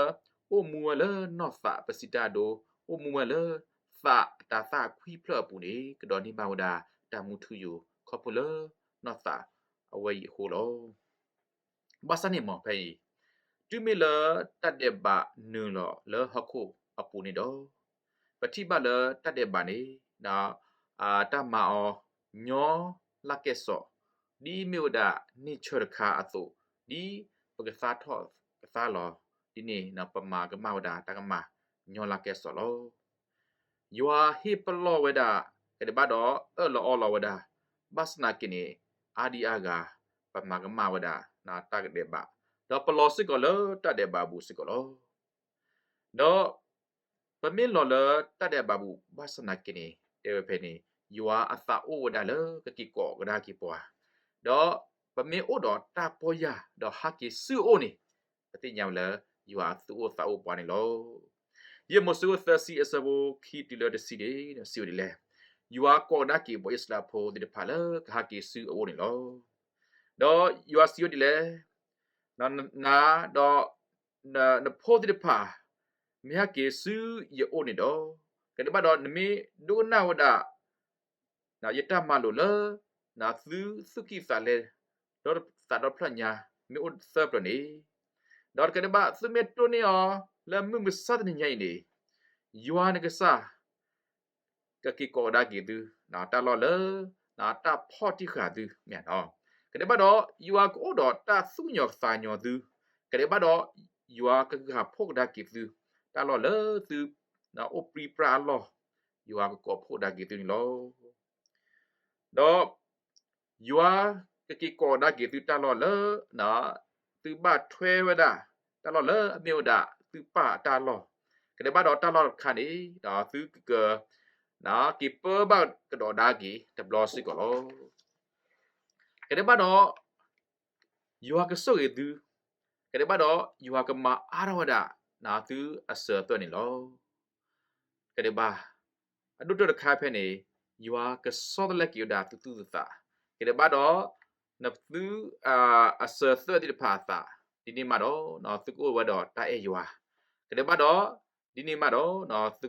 အိၣ်မူဝဲလၢနီၢ်သးပစံးတၢ်အဒိ, အိၣ်မူဝဲလၢ သးတၤသၣ်အခွံဖျၢၣ်အပူၤန့ၣ် ကဒိးန့ၢ်ဘၣ်ဝဲဒၣ်တၢ်မူထူယိာ် ခီဖျိလၢနီၢ်သးအဝဲအံၤအဃိလီၤ. ဘၣ်ဆၣ်န့ၣ်မ့ၢ်ဖဲအံၤ, တုၤမ့ၢ်လၢတၢ်ဒဲးဘးနုာ်လီၤလၢဟီၣ်ခိၣ်အပူၤန့ၣ်ဒီး, ပထံၣ်ဘၣ်လၢတၢ်ဒဲးဘးန့ၣ် တၢ်မၤအီၤညီလၢ်ကဲၣ်ဆိး, ဒ်မ့ၢ်ဝဲဒၣ်န့ၢ်ဆၢၣ်တခါအသိး, ဒ်ပကသါထီၣ်ကသါလီၤ, ဒ်န့ၣ်ပမၤကမၣ်ဝဲဒၣ်တၢ်ကမၣ်ညီလၢ်ကဲၣ်ဆိးလီၤ. ယွၤဟ့ၣ်ပလီၢ်ဝဲဒၣ် ကဒဲးဘၣ်ဒီးအၢၣ်လီၤအီလီၤဝဲဒၣ်, ဘၣ်ဆၣ်သနာ်က့န့ၣ် အါဒံအါဂၤ ပမၤကမၣ်ဝဲဒၣ်တၢ်ကဒဲးဘး, ဒီးပလီၤစ့ၢ်ကီးလၢတၢ်ဒဲးဘးအပူၤစ့ၢ်ကီးလီၤ. ဒီးပမ့ၢ်လီၤလၢတၢ်ဒဲးဘးပူၤ ဘၣ်ဆၣ်သနာ်က့န့ၣ် တဲဝဲဖဲန့ၣ် ယွၤအသးအိၣ်ဝဲဒၣ်လၢကက့ၤကိးကဒါက့ၤပှၤ, ဒီးပမ့ၢ်အိၣ်ဒီးတၢ်ပီၢ်ယၢ်ဒီးဟးက့ၤဆူအအိၣ်န့ၣ်, ပသ့ၣ်ညါဝဲလၢယွၤသူၣ်အိၣ်သးအိၣ်ပှၤန့ၣ်လီၤ. ယဲၢ်မိၤၡ့သၢဆံအဆၢဖိခံတုၤလၢတဆံန့ၣ် စံးဝဲဒ်လဲၣ်, ယွၤကိးကဒါက့ၤပှၤအံၣ်စရ့လးဖိသ့ၣ်တဖၣ်လၢကဟးက့ၤဆူအအိၣ်န့ၣ်လီၤ. ဒီးယွၤစံးဝဲဒ်လဲၣ်, နၤဒီး နဖိသ့ၣ်တဖၣ် မ့ၢ်ဟဲက့ၤဆူယအိၣ်န့ၣ်ဒီး, ကဒဲးဘၣ်ဒီးနမ့ၢ်ဒိကနၣ်ဝဲဒၣ် ယတၢ်မၤလိာ်လၢ သုသူၣ်ကံၢ်သးလဲ ဒီးသးဒီဖျၢၣ်ညါ မ့ၢ်အိၣ်သၢပျၢၤန့ၣ်, ဒီးတကဒဲးဘၣ် သုမ့ၢ်တိၢ်န့ၢ်အီၤလၢမုၢ်မဆါတနံၤညါအံၤန့ၣ်, ယွၤနကစၢ် ကက့ၤကိးကဒါက့ၤသု တၢ်လီၢ်လၢ တၢ်ဖီၣ်တံၢ်ဃာ်သုမ့ၢ်နီၤ, ကဒဲးဘၣ်ဒီး ယွၤကအိၣ်ဒီးတၢ်သူၣ်ကညီၤသးကညီၤသု, ကဒဲးဘၣ်ဒီး ယွၤကဂၢ်ဖှိၣ်ကဒါက့ၤသု တၢ်လီၢ်လၢသု အိၣ်ပြံပြါအလီၢ်, ယွၤကကိးဖှိၣ်ကဒါက့ၤသုန့ၣ်လီၤ. ဒီး ယွၤကက့ၤကိးကဒါက့ၤသုတၢ်လီၢ်လၢ သုဘၣ်ထွဲဝဲဒၣ် တၢ်လီၢ်လၢအမ့ၢ်ဝဲဒၣ်သုပၢ်အတၢ်လီၢ်, ကဒဲးဘၣ်ဒီးတၢ်လီၢ်တခါန့ၣ် သုက က့ၤပၢဘၣ်ကဒီးကဒါက့ၤတဘျီစ့ၢ်ကီးလီၤ. ကဒဲးဘၣ်ဒီး ယွၤကဆိၣ်ဂ့ၤသု, ကဒဲးဘၣ်ဒီး ယွၤကမၤအါထီၣ်ဝဲဒၣ် သုအစၢၤအသွဲၣ်န့ၣ်လီၤ. ကဒဲးဘၣ် အဒိၣ်တၢၢ်တခါဖဲန့ၣ် ယွၤကဆီတလဲက့ၤဝဲဒၣ်သုသူၣ်သုသး, ကဒဲးဘၣ်ဒီး နသုအစၢၤအသွဲၣ်သ့ၣ်တဖၣ်အသး, ဒ်န့ၣ်မးဒီး သုကအိၣ်ဝဲဒီးတၢ်အဲၣ်ယွၤ, ကဒဲးဘၣ်ဒီး ဒ်န့ၣ်မးဒီး သု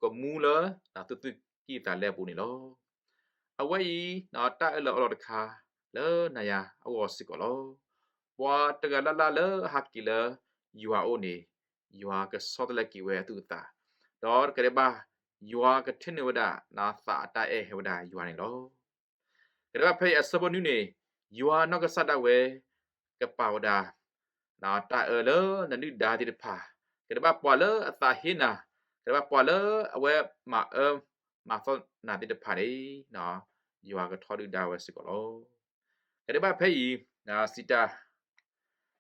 ကမူလၢ သုသူၣ်ကံၢ်သးလဲအပူၤန့ၣ်လီၤ. အဝဲအံၤ တၢ်အၢၣ်လီၤအီလီၤတခါ လၢနၤယၤအဂီၢ်စ့ၢ်ကီးလီၤ. ပှၤတဂၤလၢ်လၢ်လၢအဟးက့ၤလၢယွၤအအိၣ်န့ၣ် ယွၤကဆီတလဲက့ၤဝဲအသူၣ်အသး, ဒီးတကဒဲးဘၣ် ယွၤကထၢနုာ်ဝဲဒၣ် သးအတၢ်အဲၣ်ဟဲဝဲဒၣ်ယွၤန့ၣ်လီၤ. ကဒဲးဘၣ်ဖဲအံၤအဆၢဖိနွံန့ၣ်, ယွၤနီၢ်ကစၢ်ဒၣ်ဝဲ ကပာ်ဝဲဒၣ် တၢ်အၢလၢနဒုၣ်ဒါသ့ၣ်တဖၣ်, ကဒဲးဘၣ်ပှၤလၢအသးဟ့နၤ, ကဒဲးဘၣ်ပှၤလၢအဝဲမၤအၢမၤသီနၤသ့ၣ်တဖၣ်န့ၣ် ယွၤကထီဒုၣ်ဒါဝဲစ့ၢ်ကီးလီၤ. ကဒဲးဘၣ်ဖဲအံၤ စံးတၢ်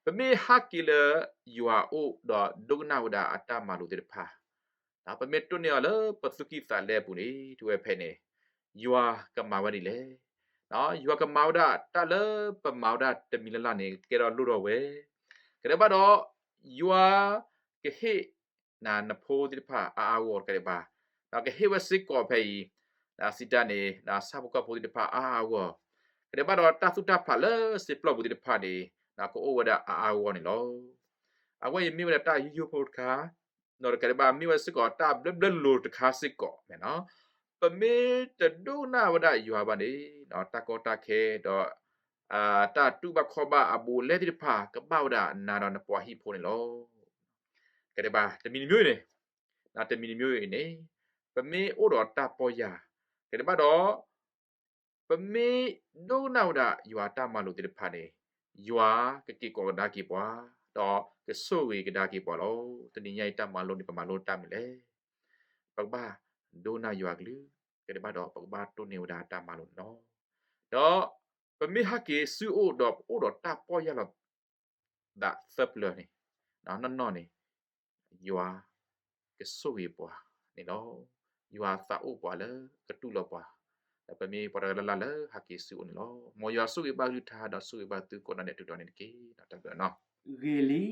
ပမ့ၢ်ဟးက့ၤလၢယွၤအအိၣ်ဒီးဒိကနၣ်ဝဲဒၣ်အတၢ်မၤလိာ်သ့ၣ်တဖၣ်, ပမ့ၢ်တိၢ်န့ၢ်အီၤလၢပသူၣ်ကံၢ်သးလဲအပူၤန့ၣ် တဲဝဲဖဲန့ၣ် ယွၤကမၤဝဲဒ်လဲၣ်. ယွၤကမၤဝဲဒၣ်တၢ်လၢပမၤဝဲဒၣ်တမံၤလၢ်လၢ်န့ၣ် ကကဲထီၣ်လိၣ်ထီၣ်ဝဲ, ကဒဲးဘၣ်ဒီး ယွၤကဟ့ၣ် နဖိသ့ၣ်တဖၣ်အါအါဂီၢ်ဂီၢ်တကဒဲးဘၣ်, ဒီးကဟ့ၣ်ဝဲစ့ၢ်ကီးဖဲအံၤ စံးတၢ်န့ၣ် ဆၣ်ဖိကီၢ်ဖိသ့ၣ်တဖၣ်အါအါဂီၢ်ဂီၢ်, ကဒဲးဘၣ်ဒီးတၢ်သူၣ်တၢ်ဖျးလၢစံာ်ပျီပူၤသ့ၣ်တဖၣ်န့ၣ် ကအိၣ်ဝဲဒၣ်အါအါဂီၢ်ဂီၢ်န့ၣ်လီၤ. အဝဲအံၤမ့ၢ်ဝဲဒၣ်တၢ်ဟံၣ်ဖိတခါ, ဒီးတကဒဲးဘၣ်မ့ၢ်ဝဲစ့ၢ်ကီးတၢ်ဘျၢဘျၢလိၤလိၤတခါစ့ၢ်ကီးမ့ၢ်နီၤ, ပမ့ၢ်တဒိကနၣ်ဝဲဒၣ်ယွၤဘၣ်န့ၣ် တၢ်ကီတၢ်ခဲဒီး တၢ်တူၢ်ဘၣ်ခီၣ်ဘၣ်အဘူးအလဲသ့ၣ်တဖၣ် ကဘၣ်ဝဲဒၣ်နၤဒီးနပှၤဟံၣ်ဖိန့ၣ်လီၤ. ကဒဲးဘၣ် တမံၤတမံၤန့ၣ်, တမံၤတမံၤအံၤန့ၣ် ပမ့ၢ်အိၣ်ဒီးတၢ်ပီၢ်ယၢ်, ကဒဲးဘၣ်ဒီး ပမ့ၢ်ဒိကနၣ်ဝဲဒၣ်ယွၤတၢ်မၤလိာ်သ့ၣ်တဖၣ်န့ၣ် ယွၤကက့ၤကိးကဒါက့ၤပှၤ, ဒီးကဆိၣ်ဂ့ၤကဒါက့ၤပှၤလီၤ. တနံၤညါအံၤတၢ်မၤလိန့ၣ် ပမၤလိတၢ်မနုၤလဲၣ်. ပကဘၣ်ဒိကနၣ်ယွၤကလုၢ်, ကဒဲးဘၣ်ဒီးပကဘၣ်တိၢ်န့ၢ်ဝဲဒၣ်တၢ်မၤလိန့ၣ်လီၤ. ဒီးပမ့ၢ်ဟဲက့ၤဆူအအိၣ်ဒီးပအိၣ်ဒီးတၢ်ပီၢ်ယၢ်လီၤ သးသၢပျၢၤန့ၣ်, နီၢ်နီၢ်န့ၣ် ယွၤကဆိၣ်ဂ့ၤပှၤန့ၣ်လီၤ. ယွၤသးအိၣ်ပှၤလၢကတူၢ်လိာ်ပှၤ, ဒီးပမ့ၢ်ပှၤတဂၤလၢ်လၢ်လၢဟးက့ၤဆူအအိၣ်န့ၣ်လီၤ. မ်ယွၤဆိၣ်ဂ့ၤဘၣ်ကလုၢ်ကထါ ဒီးဆိၣ်ဂ့ၤဘၣ်သုကိးနီၢ်ဒဲး တုၤတီၤန့ၣ်တက့ၢ်. တၢ်ဘျုးနီၤ. ဂ့ၤလံ,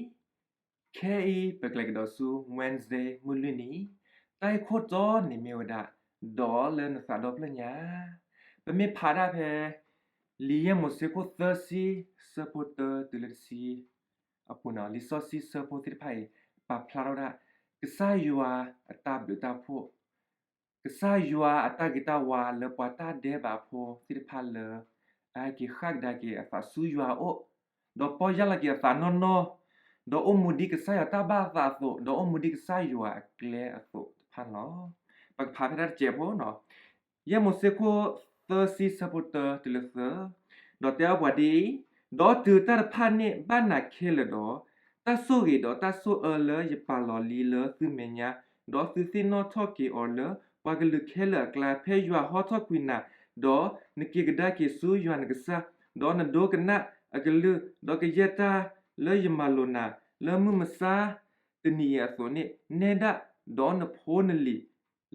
ခဲအံၤပကလဲၤကဒီးဆူ Wednesday မုၢ်လွံၢ်နံၤ, တၢ်ဂ့ၢ်ခိၣ်တီန့ၣ်မ့ၢ်ဝဲဒၣ် ဒီးလၢနသးဒီဖျၢၣ်ညါ, ပမ့ၢ်ဖးဒၣ်ဖဲ လံာ်ယဲၢ်မိၤၡ့ခိၣ်သၢဆံ ဆၢဖိတၢတုၤလၢတဆံ အပူၤန့ၣ်, လံာ်စီဆှံဆၢဖိသ့ၣ်တဖၣ်အံၤ ပာ်ဖျါထီၣ်ဝဲဒၣ် ကစၢ်ယွၤအတၢ်ဘျုးတၢ်ဖှိၣ်, ကစၢ်ယွၤအတၢ်ဂ့ၤတၢ်ဝါလၢပှၤတၢ်ဒဲးဘးဖိသ့ၣ်တဖၣ်လၢ အဟဲက့ၤဃၣ်ကဒါက့ၤအသးဆူယွၤအအိၣ်, ဒီးပီၢ်ယၢ်လီၤက့ၤအသးနီၢ်နီၢ်, ဒီးအိၣ်မူဒ်ကစၢ်ယွၤတၢ်ဘၣ်အသးအသိး, ဒီးအိၣ်မူဒ်ကစၢ်ယွၤအကျဲအသိးတဖၣ်န့ၣ်လီၤ. ပကဖးဖဲတၢ်တစဲးဖိန့ၣ်, ယဲၢ်မိၤၡ့ခိၣ်သၢဆံ ဆၢဖိတၢတုၤလၢသၢ, ဒီးတဲအီၤပှၤဒ်အံၤ, ဒီးတုၤတၢ်တဖၣ်န့ၣ်ဘၣ်နၤခဲလၢာ်ဒီး, တၢ်ဆိၣ်ဂ့ၤဒီးတၢ်ဆိၣ်အၢလၢယပာ်လီၤလံလၢသုမဲာ်ညါ, ဒီးသုသ့ၣ်နီၣ်ထီၣ်က့ၤအီၤလၢပှၤကလုာ်ခဲလၢာ်အကျါ ဖဲယွၤဟီထီၣ်ကွံာ်နၤ, ဒီးနက့ၤကဒါက့ၤဆူယွၤနကစၢ်, ဒီးနဒိကနၣ်အကလုၢ်, ဒီးကယဲၢ်တၢ်လၢယမၤလိာ်နၤလၢမုၢ်မဆါတနံၤအံၤအသိးန့ၣ်, နဲဒၣ်ဒီးနဖိနလံၤ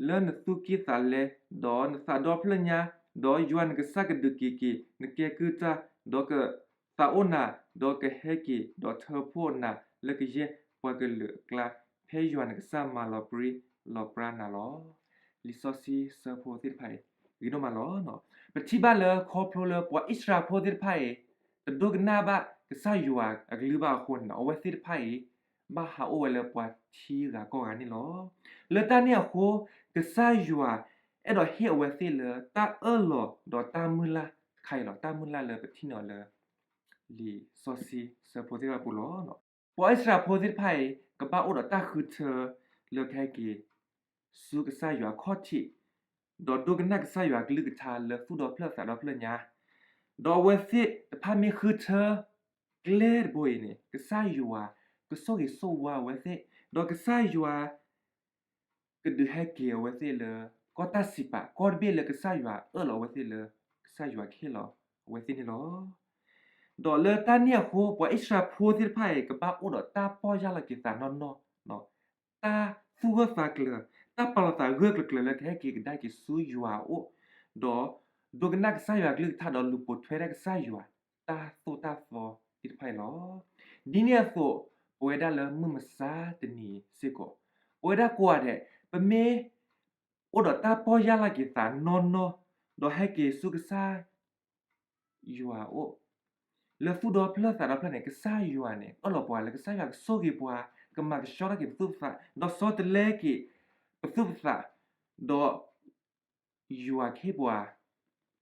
လၢနသူၣ်ကံၢ်သးလဲ, ဒီးနသးဒီဖျၢၣ်ညါ, ဒီးယွၤနကစၢ်ကဒုးက့ၤက့ၤနကဲကုၢ်တၢ်, ဒီးကသးအိၣ်နၤ, ဒီးကဟဲက့ၤ, ဒီးထၢဖှိၣ်နၤလၢကယဲၢ်ပှၤကလုာ်အကျါ, ဖဲယွၤနကစၢ်မၤလီၤပြံလီၤပြါနၤလီၤ. လံာ်စီဆှံဆၢဖိသ့ၣ်တဖၣ်အံၤ ဂ့ၤဒိၣ်မးလီၤ. ပထံၣ်ဘၣ်လၢခီဖျိလၢပှၤအံၣ်စရ့လးဖိသ့ၣ်တဖၣ်အံၤ တဒိကနၣ်ဘၣ်ကစၢ်ယွၤအကလုၢ်ဘၣ်အဃိန့ၣ်, အဝဲသ့ၣ်တဖၣ်အံၤ ဘၣ်ဟးအိၣ်ဝဲလၢပှၤထံဂၤကီၢ်ဂၤန့ၣ်လီၤ. လၢတၢ်န့ၣ်အဃိ, ကစၢ်ယွၤအဲၣ်ဒိးဟ့ၣ်အဝဲသ့ၣ်လၢတၢ်အၢၣ်လီၤ ဒီးတၢ်မုၢ်လၢ်တခါအံၤလီၤ. တၢ်မုၢ်လၢ်လၢပထံၣ်န့ၢ်အီၤလၢ လံာ်စီဆှံဆၢဖိသ့ၣ်တဖၣ်အပူၤလီၤ. ပှၤအံၣ်စရ့လးဖိသ့ၣ်တဖၣ်အံၤ ကဘၣ်အိၣ်ဒီးတၢ်ဃုထၢလၢကဟဲက့ၤ ဆူကစၢ်ယွၤအခီၣ်ထံး, ဒီးဒိကနၣ်ကစၢ်ယွၤအကလုၢ်ကထါလၢသူၣ်ဒီဖျၢၣ်သးဒီဖျၢၣ်ညါ, ဒီးအဝဲသ့ၣ်တဖၣ်မ့ၢ်ဃုထၢကျဲတဘိအံၤန့ၣ်, ကစၢ်ယွၤကဆိၣ်ဂ့ၤဆိၣ်ဝါအဝဲသ့ၣ်, ဒီးကစၢ်ယွၤ ကဒုးဟဲက့ၤအဝဲသ့ၣ်လၢ ကီၢ်တၢ်စံးပာ် ကီၢ်တဘ့ၣ်လၢကစၢ်ယွၤအၢၣ်လီၤအဝဲသ့ၣ်လၢ ကစၢ်ယွၤကဟ့ၣ်လီၤအဝဲသ့ၣ်န့ၣ်လီၤ. ဒီးလၢတၢ်န့ၣ်အဃိ, ပှၤအံၣ်စရ့လးဖိသ့ၣ်တဖၣ်အံၤ ကဘၣ်အိၣ်ဒီးတၢ်ပီၢ်ယၢ်လီၤက့ၤသးနီၢ်နီၢ်, တၢ်သူၣ်ဂၢၢ်သးကျၢၤ, တၢ်ပာ်လီၤသးဂၢၢ်ကျၢၤကျၢၤလၢကဟဲက့ၤကဒါက့ၤဆူယွၤအအိၣ်, ဒီးဒိကနၣ်ကစၢ်ယွၤအကလုၢ်ကထါ ဒီးလူၤပိာ်ထွဲဒၣ်ကစၢ်ယွၤတၢ်သိၣ်တၢ်သီသ့ၣ်တဖၣ်အံၤလီၤ. ဒ်န့ၣ်အသိး, ပဝဲဒၣ်လၢမုၢ်မဆါတနံၤစ့ၢ်ကီး, ပဝဲဒၣ်ကိးဂၤဒဲး ပမ့ၢ်အိၣ်ဒီးတၢ်ပီၢ်ယၢ်လီၤက့ၤသးနီၢ်နီၢ်, ဒီးဟဲက့ၤဆူကစၢ် ယွၤအအိၣ် လၢသူၣ်ဒီဖျၢၣ်သးဒီဖျၢၣ်န့ၣ်, ကစၢ်ယွၤန့ၣ် အၢၣ်လီၤပှၤလၢကစၢ်ယွၤကဆိၣ်ဂ့ၤပှၤ, ကမၤကဆှီထီၣ်က့ၤပသူၣ်ပသး, ဒီးဆီတလဲက့ၤပသူၣ်ပသး, ဒီးယွၤကဟ့ၣ်ပှၤ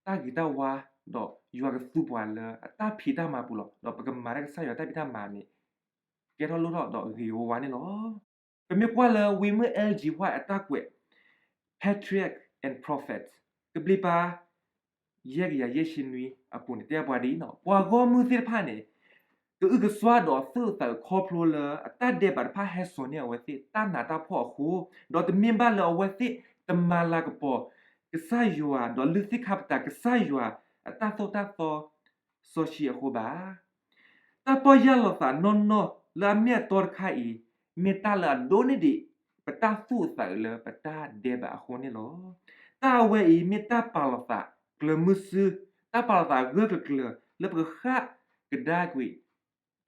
တၢ်ဂ့ၤတၢ်ဝါ, ဒီးယွၤကသူပှၤလၢအတၢ်ဖံးတၢ်မၤပူၤလီၤ. ဒီးပကမၤတၢ်ကစၢ်ယွၤတၢ်ဖံးတၢ်မၤန့ၣ် ကဲထီၣ်လိၣ်ထီၣ်ဒီးဂ့ၤဝါဝါန့ၣ်လီၤ. ပမ့ၢ်ကွၢ်လၢဝံမုၢ် Ellen G. White အတၢ်ကွဲး Patriarchs and Prophets ကဘျံးပၤ ယဲၢ်ကယၤယဲၢ်ဆံနွံအပူၤန့ၣ် တဲပှၤဒ်အံၤ, ပှၤဂီၢ်မုၢ်သ့ၣ်တဖၣ်န့ၣ် ကအုကစွါဒီးအသူၣ်အသးအုးခီဖျိလၢ အတၢ်ဒဲးဘးတဖၣ်ဟဲစိာ်န့ၢ်အဝဲသ့ၣ်တၢ်နးတၢ်ဖှီၣ်အဃိ, ဒီးတမ့ၢ်ဘၣ်လၢအဝဲသ့ၣ်တမၤလၤကပီၤကစၢ်ယွၤ, ဒီးလုၢ်သ့ၣ်ခါပတာ်ကစၢ်ယွၤအတၢ်သိၣ်တၢ်သီစီဆှံအဃိဘၣ်. တၢ်ပီၢ်ယၢ်လီၤသးနီၢ်နီၢ်လၢအမ့ၢ်အတီတခါအံၤ, မ့ၢ်တၢ်လၢအဒိးန့ၢ်ဒံး ပတၢ်သူၣ်အသးအုးလၢပတၢ်ဒဲးဘးအဃိန့ၣ်လီၤ. တၢ်အဝဲအံၤမ့ၢ်တၢ်ပာ်လီၤသးကျၢၤမုဆူ, တၢ်ပာ်လီၤသးဂၢၢ်ကျၢၤကျၢၤလၢပကဃၣ်ကဒါကွံာ်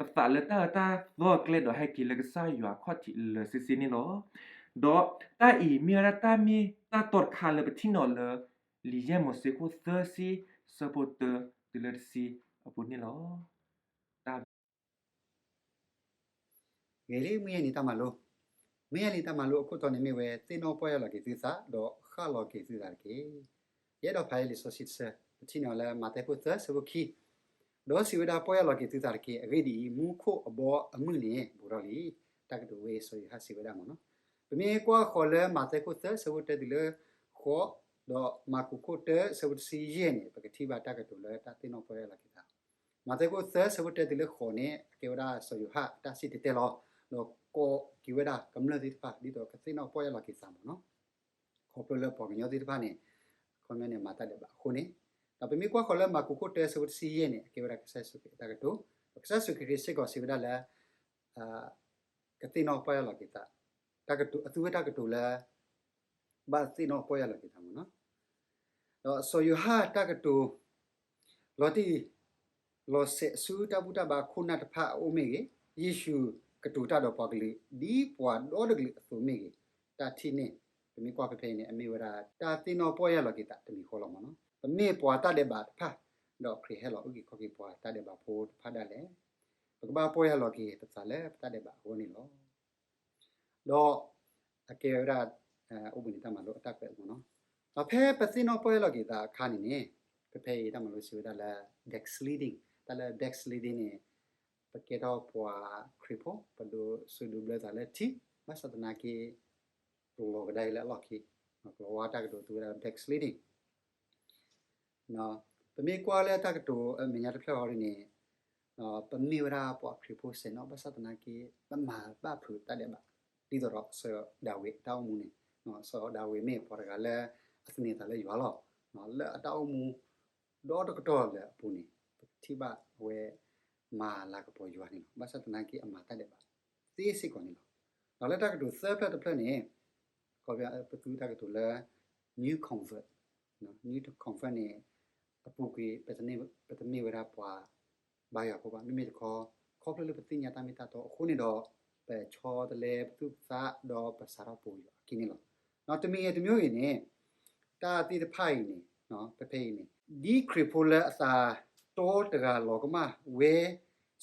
ပသးလၢတၢ်အၢတၢ်သီအကျဲ ဒီးဟဲက့ၤလၢကစၢ်ယွၤအခီၣ်ထံးလၢာ်ဆ့ဆ့န့ၣ်လီၤ. ဒီးတၢ်အံၤမ့ၢ်ဝဲဒၣ်တၢ်မ့ၢ်တၢ်တီတခါလၢပထံၣ်န့ၢ်အီၤလၢ လံာ်ယဲၢ်မိၤၡ့ခိၣ်သၢဆံ ဆၢဖိတၢတုၤလၢတဆံအပူၤန့ၣ်လီၤ. ဂ့ၤလံ မုၢ်ယဲၢ်နံၤတၢ်မၤလိ, မုၢ်ယဲၢ်နံၤတၢ်မၤလိအခိၣ်တီန့ၣ်မ့ၢ်ဝဲ သ့ၣ်နီၣ်ပီၢ်ယၢ်လီၤက့ၤသုသး ဒီးဃၣ်လီၤက့ၤသုသးတက့ၢ်. ယအဲၣ်ဒိးဖးလံာ်စီဆှံတဆၢ, ပထံၣ်န့ၢ်အီၤလၢ မးသဲခိၣ်သၢဆၢဖိခံ, ဒီးစံးဝဲဒၣ် ပီၢ်ယၢ်လီၤက့ၤသုသးတက့ၢ်. အဂ့ၢ်ဒ်အံၤ, မူခိၣ်အဘီအမုၢ်န့ၣ် ဘူးထီၣ်လံ. တၢ်ကတိၤဝဲစီၤယိၤဟၣ်စံးဝဲဒၣ်မ့ၢ်နီၤ. ပမ့ၢ်ကွၢ်ဃီၤလၢမးသဲခိၣ်သၢဆၢဖိတၢ တုၤလၢဃိး, ဒီးမၢ်ကူးခိၣ်တၢဆၢဖိတဆံယဲၢ်န့ၣ် ပကထံၣ်ဘၣ်တၢ်ကတိၤလၢတၢ်သ့ၣ်နီၣ်ပီၢ်ယၢ်လီၤက့ၤသး. မးသဲခိၣ်သၢဆၢဖိတၢ တုၤလၢဃိးန့ၣ် အကဲဝဲဒၣ်စီၤယိၤဟၣ်အတၢ်စံၣ်တဲၤတဲလီၤ, ဒီးကိးက့ၤဝဲဒၣ်ကမျၢၢ်သ့ၣ်တဖၣ် ဒ်သိးကသ့ၣ်နီၣ်ပီၢ်ယၢ်လီၤက့ၤသးမ့ၢ်နီၤ, ခီဖျိလၢပှၤကညီသ့ၣ်တဖၣ်န့ၣ် ခီပညီန့ၣ် မၤတၢ်ဒဲးဘးအဃိန့ၣ်. ဒီးပမ့ၢ်ကွၢ်ဃီၤလၢမၢ်ကူးခိၣ်တၢဆၢဖိတဆံယဲၢ်န့ၣ် အကဲဝဲဒၣ်ကစၢ်ယ့ၣ်ၡူးခရံာ်အတၢ်ကတိၤ, ဒီးကစၢ်ယ့ၣ်ၡူးခရံာ်စ့ၢ်ကီးစံးဝဲဒၣ်လၢ ကသ့ၣ်နီၣ်ပီၢ်ယၢ်လီၤက့ၤသး, အသူဝဲတၢ်ကတိၤလၢ ဘၣ်သ့ၣ်နီၣ်ပီၢ်ယၢ်လီၤက့ၤသးမ့ၢ်နီၤ. ဒီးစီၤယိၤဟၣ်တၢ်ကတိၤ လီၤတံၢ် လီၤဆဲးဆူတၢ်ဘူၣ်တၢ်ဘါခိၣ်နၢ်တဖၣ်အအိၣ်မ့ၢ်ဂ့ၤ, ယ့ၣ်ၡူးကတိၤတၢ်ဒီးပှၤကလုာ် ဒ်ပှၤဒီတကလုာ်အသိးမ့ၢ်ဂ့ၤ, တၢ်ထံၣ်န့ၣ် ပမ့ၢ်ကွၢ်ဖဲဖဲအံၤန့ၣ် အမ့ၢ်ဝဲဒၣ် တၢ်သ့ၣ်နီၣ်ပီၢ်ယၢ်လီၤက့ၤသးတမံၤဃီလီၤမ့ၢ်နီၤ. ပမ့ၢ်ပှၤတၢ်ဒဲးဘးတဖၣ်, ဒီးခရံာ်ဟဲလီၤအုၣ်က့ၤခီၣ်က့ၤပှၤတၢ်ဒဲးဘးဖိတဖၣ်ဒၣ်လဲာ်, ပကဘၣ်ပီၢ်ယၢ်လီၤက့ၤပသးလၢပတၢ်ဒဲးဘးအဂီၢ်န့ၣ်လီၤ. ဒီးအကဲဝဲဒၣ် အိၣ်ဘှံးနံၤတၢ်မၤလိအတၢ်ကွဲးအမ့ၢ်နီၤ. ဒီးဖဲပသ့ၣ်နီၣ်ပီၢ်ယၢ်လီၤက့ၤသးအခါန့ၣ်န့ၣ်, ဖဲဖဲအံၤတၢ်မၤလိစံးဝဲဒၣ်လၢ backsliding, တၢ်လၢ backsliding န့ၣ် ပကဲထီၣ်ပှၤခရံာ်ဖိ ပဒိးစူးဒိးဘျၢသးလၢထံ, ဘၣ်ဆၣ်သနာ်က့ ကလီၤကဒါက့ၤလၢအလီၢ်ခံ, ကလီၤဝါတၢ်ကတိၤသူဝဲဒၣ် backsliding ပမ့ၢ်ကွၢ်လၢတၢ်ကတိၤအမဲာ်ညါတဖျၢၣ်အံၤဒ်န့ၣ်, ပမ့ၢ်ဝဲဒၣ်ပှၤခရံာ်ဖိစဲးနီၤ ဘၣ်ဆၣ်သနာ်က့ ပမၤဘၣ်ဖုးတၢ်ဒဲးဘး ဒ်သိးဒီးစီၤဒၤဝံးအတၢ်အိၣ်မူန့ၣ်, စီၤဒၤဝံးမ့ၢ်ပှၤတဂၤလၢအသန့ၤသးလၢယွၤလီၤ. လၢအတၢ်အိၣ်မူဒီတကတီၢ်လၢအပူၤန့ၣ် ပကထံၣ်ဘၣ်အဝဲမၤလၤကပီၤယွၤန့ၣ်လီၤ. ဘၣ်ဆၣ်သနာ်က့အမၤတၢ်ဒဲးဘးသ့စ့ၢ်ကီးန့ၣ်လီၤ. ဒီးလၢတၢ်ကတိၤသၢဖျၢၣ်တဖျၢၣ်န့ၣ် ခီပညီပသူတၢ်ကတိၤလၢ new convert, new convert န့ၣ် အပူၤကွံာ် ပတမ့ၢ်ဝဲဒၣ်ပှၤဘါယွၤဖိဘၣ်. မ့မ့ၢ်တခီ ခီဖျိလၢပသ့ၣ်ညါတၢ်မ့ၢ်တၢ်တီအဃိန့ၣ်ဒီး ပဆီတလဲပသူၣ်ပသးဒီးပစးထီၣ်ပိာ်ယွၤအခံန့ၣ်လီၤ. ဒီးတမံၤဂ့ၤတမံၤဂ့ၤန့ၣ် တၢ်သ့ၣ်တဖၣ်အံၤန့ၣ် ဖဲဖဲအံၤန့ၣ် ဒ်ခရံာ်ဖိလၢအသးတီတဂၤလီၤကမၣ်ဝဲ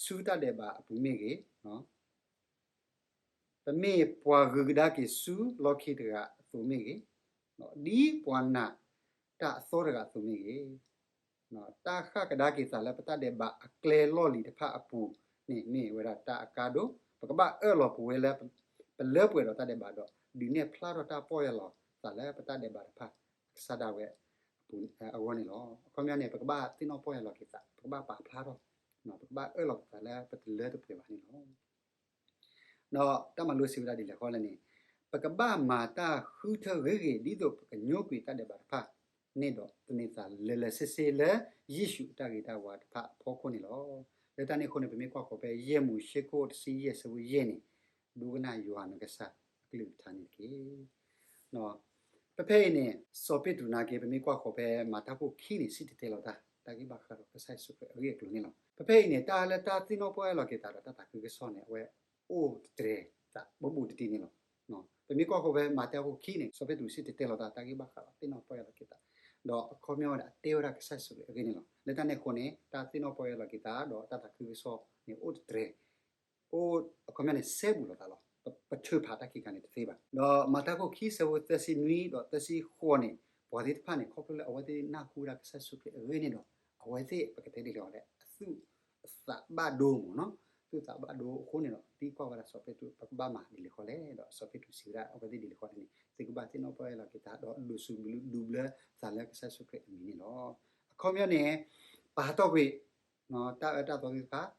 ဆူတၢ်ဒဲးဘးအပူၤမ့ၢ်ဂ့ၤ, ပမ့ၢ်ပှၤဂုၤကဒါက့ၤဆူလီၢ်ခံတဂၤအသိးမ့ၢ်ဂ့ၤ, ဒ်ပှၤနာ်တၢ်အသီတဂၤအသိးမ့ၢ်ဂ့ၤ, တၢ်ဃၣ်ကဒါက့ၤသးလၢပတၢ်ဒဲးဘးအကျဲလီၢ်လံၤတဖၣ်အပူၤန့ၣ် မ့ၢ်ဝဲဒၣ်တၢ်အကါဒိၣ်, ပကဘၣ်အၢၣ်လီၤပဝဲလၢ ပလၢပှဲၤဒီးတၢ်ဒဲးဘးဒီး ဒုးနဲၣ်ဖျါထီၣ်တၢ်ပီၢ်ယၢ်လီၤသးလၢပတၢ်ဒဲးဘးတဖၣ် အကစၢ်ဒၣ်ဝဲအဂီၢ်န့ၣ်လီၤ. အခီပညီန့ၣ် ပကဘၣ်သ့ၣ်နီၣ်ပီၢ်ယၢ်လီၤက့ၤသး, ပကဘၣ်ပာ်ဖျါထီၣ်, ပကဘၣ်အၢၣ်လီၤပသးလၢပတလၢတပှဲၤဘၣ်န့ၣ်လီၤ. ဒီးတၢ်မၤလိစံးဝဲဒၣ်ဒ်လဲၣ်ဃီလဲၣ်န့ၣ်, ပကဘၣ်မၤတၢ်ဃုထၢဂ့ၤဂ့ၤ ဒ်သိးပကညိကွံာ်တၢ်ဒဲးဘးတဖၣ်န့ၣ်ဒီး သန့ၤသးလၢာ်လၢာ်ဆ့ဆ့လၢယ့ၣ်ၡူးအတၢ်ဂ့ၤတၢ်ဝါတဖၣ်အဖီခိၣ်န့ၣ်လီၤ. လၢတၢ်န့ၣ်အဃိန့ၣ် ပမ့ၢ်ကွၢ်ဃီၤဖဲယဲၢ်မိၤၡ့ခိၣ်တဆံယဲၢ်ဆၢဖိယဲၢ်န့ၣ်, ဒိကနၣ်ယွၤနကစၢ်အကလုၢ်ကထါန့ၣ်တက့ၢ်. ဖဲဖဲအံၤန့ၣ် စီၤပ့းတရူးနာ်က့ ပမ့ၢ်ကွၢ်ဃီၤဖဲမၤတၢ်ခိၣ်ခံန့ၣ် စံၣ်တဲၤတဲလီၤတၢ် တၢ်ဂ့ၢ်ဘၣ်ဃးဒီးကစၢ်ယ့ၣ်ၡူးခရံာ်အဂ့ၢ်အကျိၤန့ၣ်လီၤ. ဖဲဖဲအံၤန့ၣ် တၢ်လၢတၢ်သ့ၣ်နီၣ်ပီၢ်ယၢ်လီၤက့ၤသးဒီးတၢ်သးခုကစီၣ်န့ၣ် အဝဲအိၣ်တတြဲၤသးဘူးဘူးတံၢ်တံၢ်န့ၣ်လီၤ. ပမ့ၢ်ကွၢ်ဃီၤဖဲမၤတၢ်ခိၣ်ခံန့ၣ် စီၤပ့းတရူးစံၣ်တဲၤတဲလီၤတၢ် တၢ်ဂ့ၢ်ဘၣ်ဃးဒီးသ့ၣ်နီၣ်ပီၢ်ယၢ်လီၤက့ၤသး, ဒီးအခီပညီဝဲဒၣ်အတဲဝဲဒၣ်ကစၢ်ယ့ၣ်ၡူးခရံာ်အဂ့ၢ်န့ၣ်လီၤ. လၢတၢ်န့ၣ်အဃိန့ၣ် တၢ်သ့ၣ်နီၣ်ပီၢ်ယၢ်လီၤက့ၤသးဒီးတၢ်သးခုကစီၣ်န့ၣ် အိၣ်တတြဲၤ အိၣ်အခီပညီန့ၣ် စဲဘူးလိာ်သးလီၤ. ပထုးဖးတၢ်ခံခါန့ၣ်တသ့ဘၣ်. ဒီးမၤတၢ်ခိၣ်ခံဆၢဖိသၢဆံနွံဒီးသၢဆံဃိးန့ၣ် ပှၤသ့ၣ်တဖၣ်န့ၣ် ခီဖျိလၢအဝဲသ့ၣ်နၢ်ဟူဝဲဒၣ်ကစၢ်ယ့ၣ်ၡူးခရံာ်အဂ့ၢ်န့ၣ်ဒီး အဝဲသ့ၣ်ပကတဲဒ်လဲၣ်လဲၣ် အသူၣ်အသးဘၣ်ဒိမ့ၢ်နီၤ, သူၣ်သးဘၣ်ဒိအဃိန့ၣ်ဒီး သံကွၢ်ဝဲဒၣ်စီၤပ့းတရူး ပကဘၣ်မၤဒ်လဲၣ်ဃီလဲၣ်. ဒီးစီၤပ့းတရူးစံးဝဲဒၣ်အဝဲသ့ၣ်ဒ်လဲၣ်ဃီန့ၣ် သုကဘၣ်သ့ၣ်နီၣ်ပီၢ်ယၢ်လီၤက့ၤသး ဒီးဒုးစူးဒုးဘျၢသးလၢကစၢ်ယ့ၣ်ၡူးခရံာ်အမံၤန့ၣ်လီၤ. အခီပညီန့ၣ် ပာ်တီၢ်ကွံာ် တၢ်အၢတၢ်သီသ့ၣ်တဖၣ်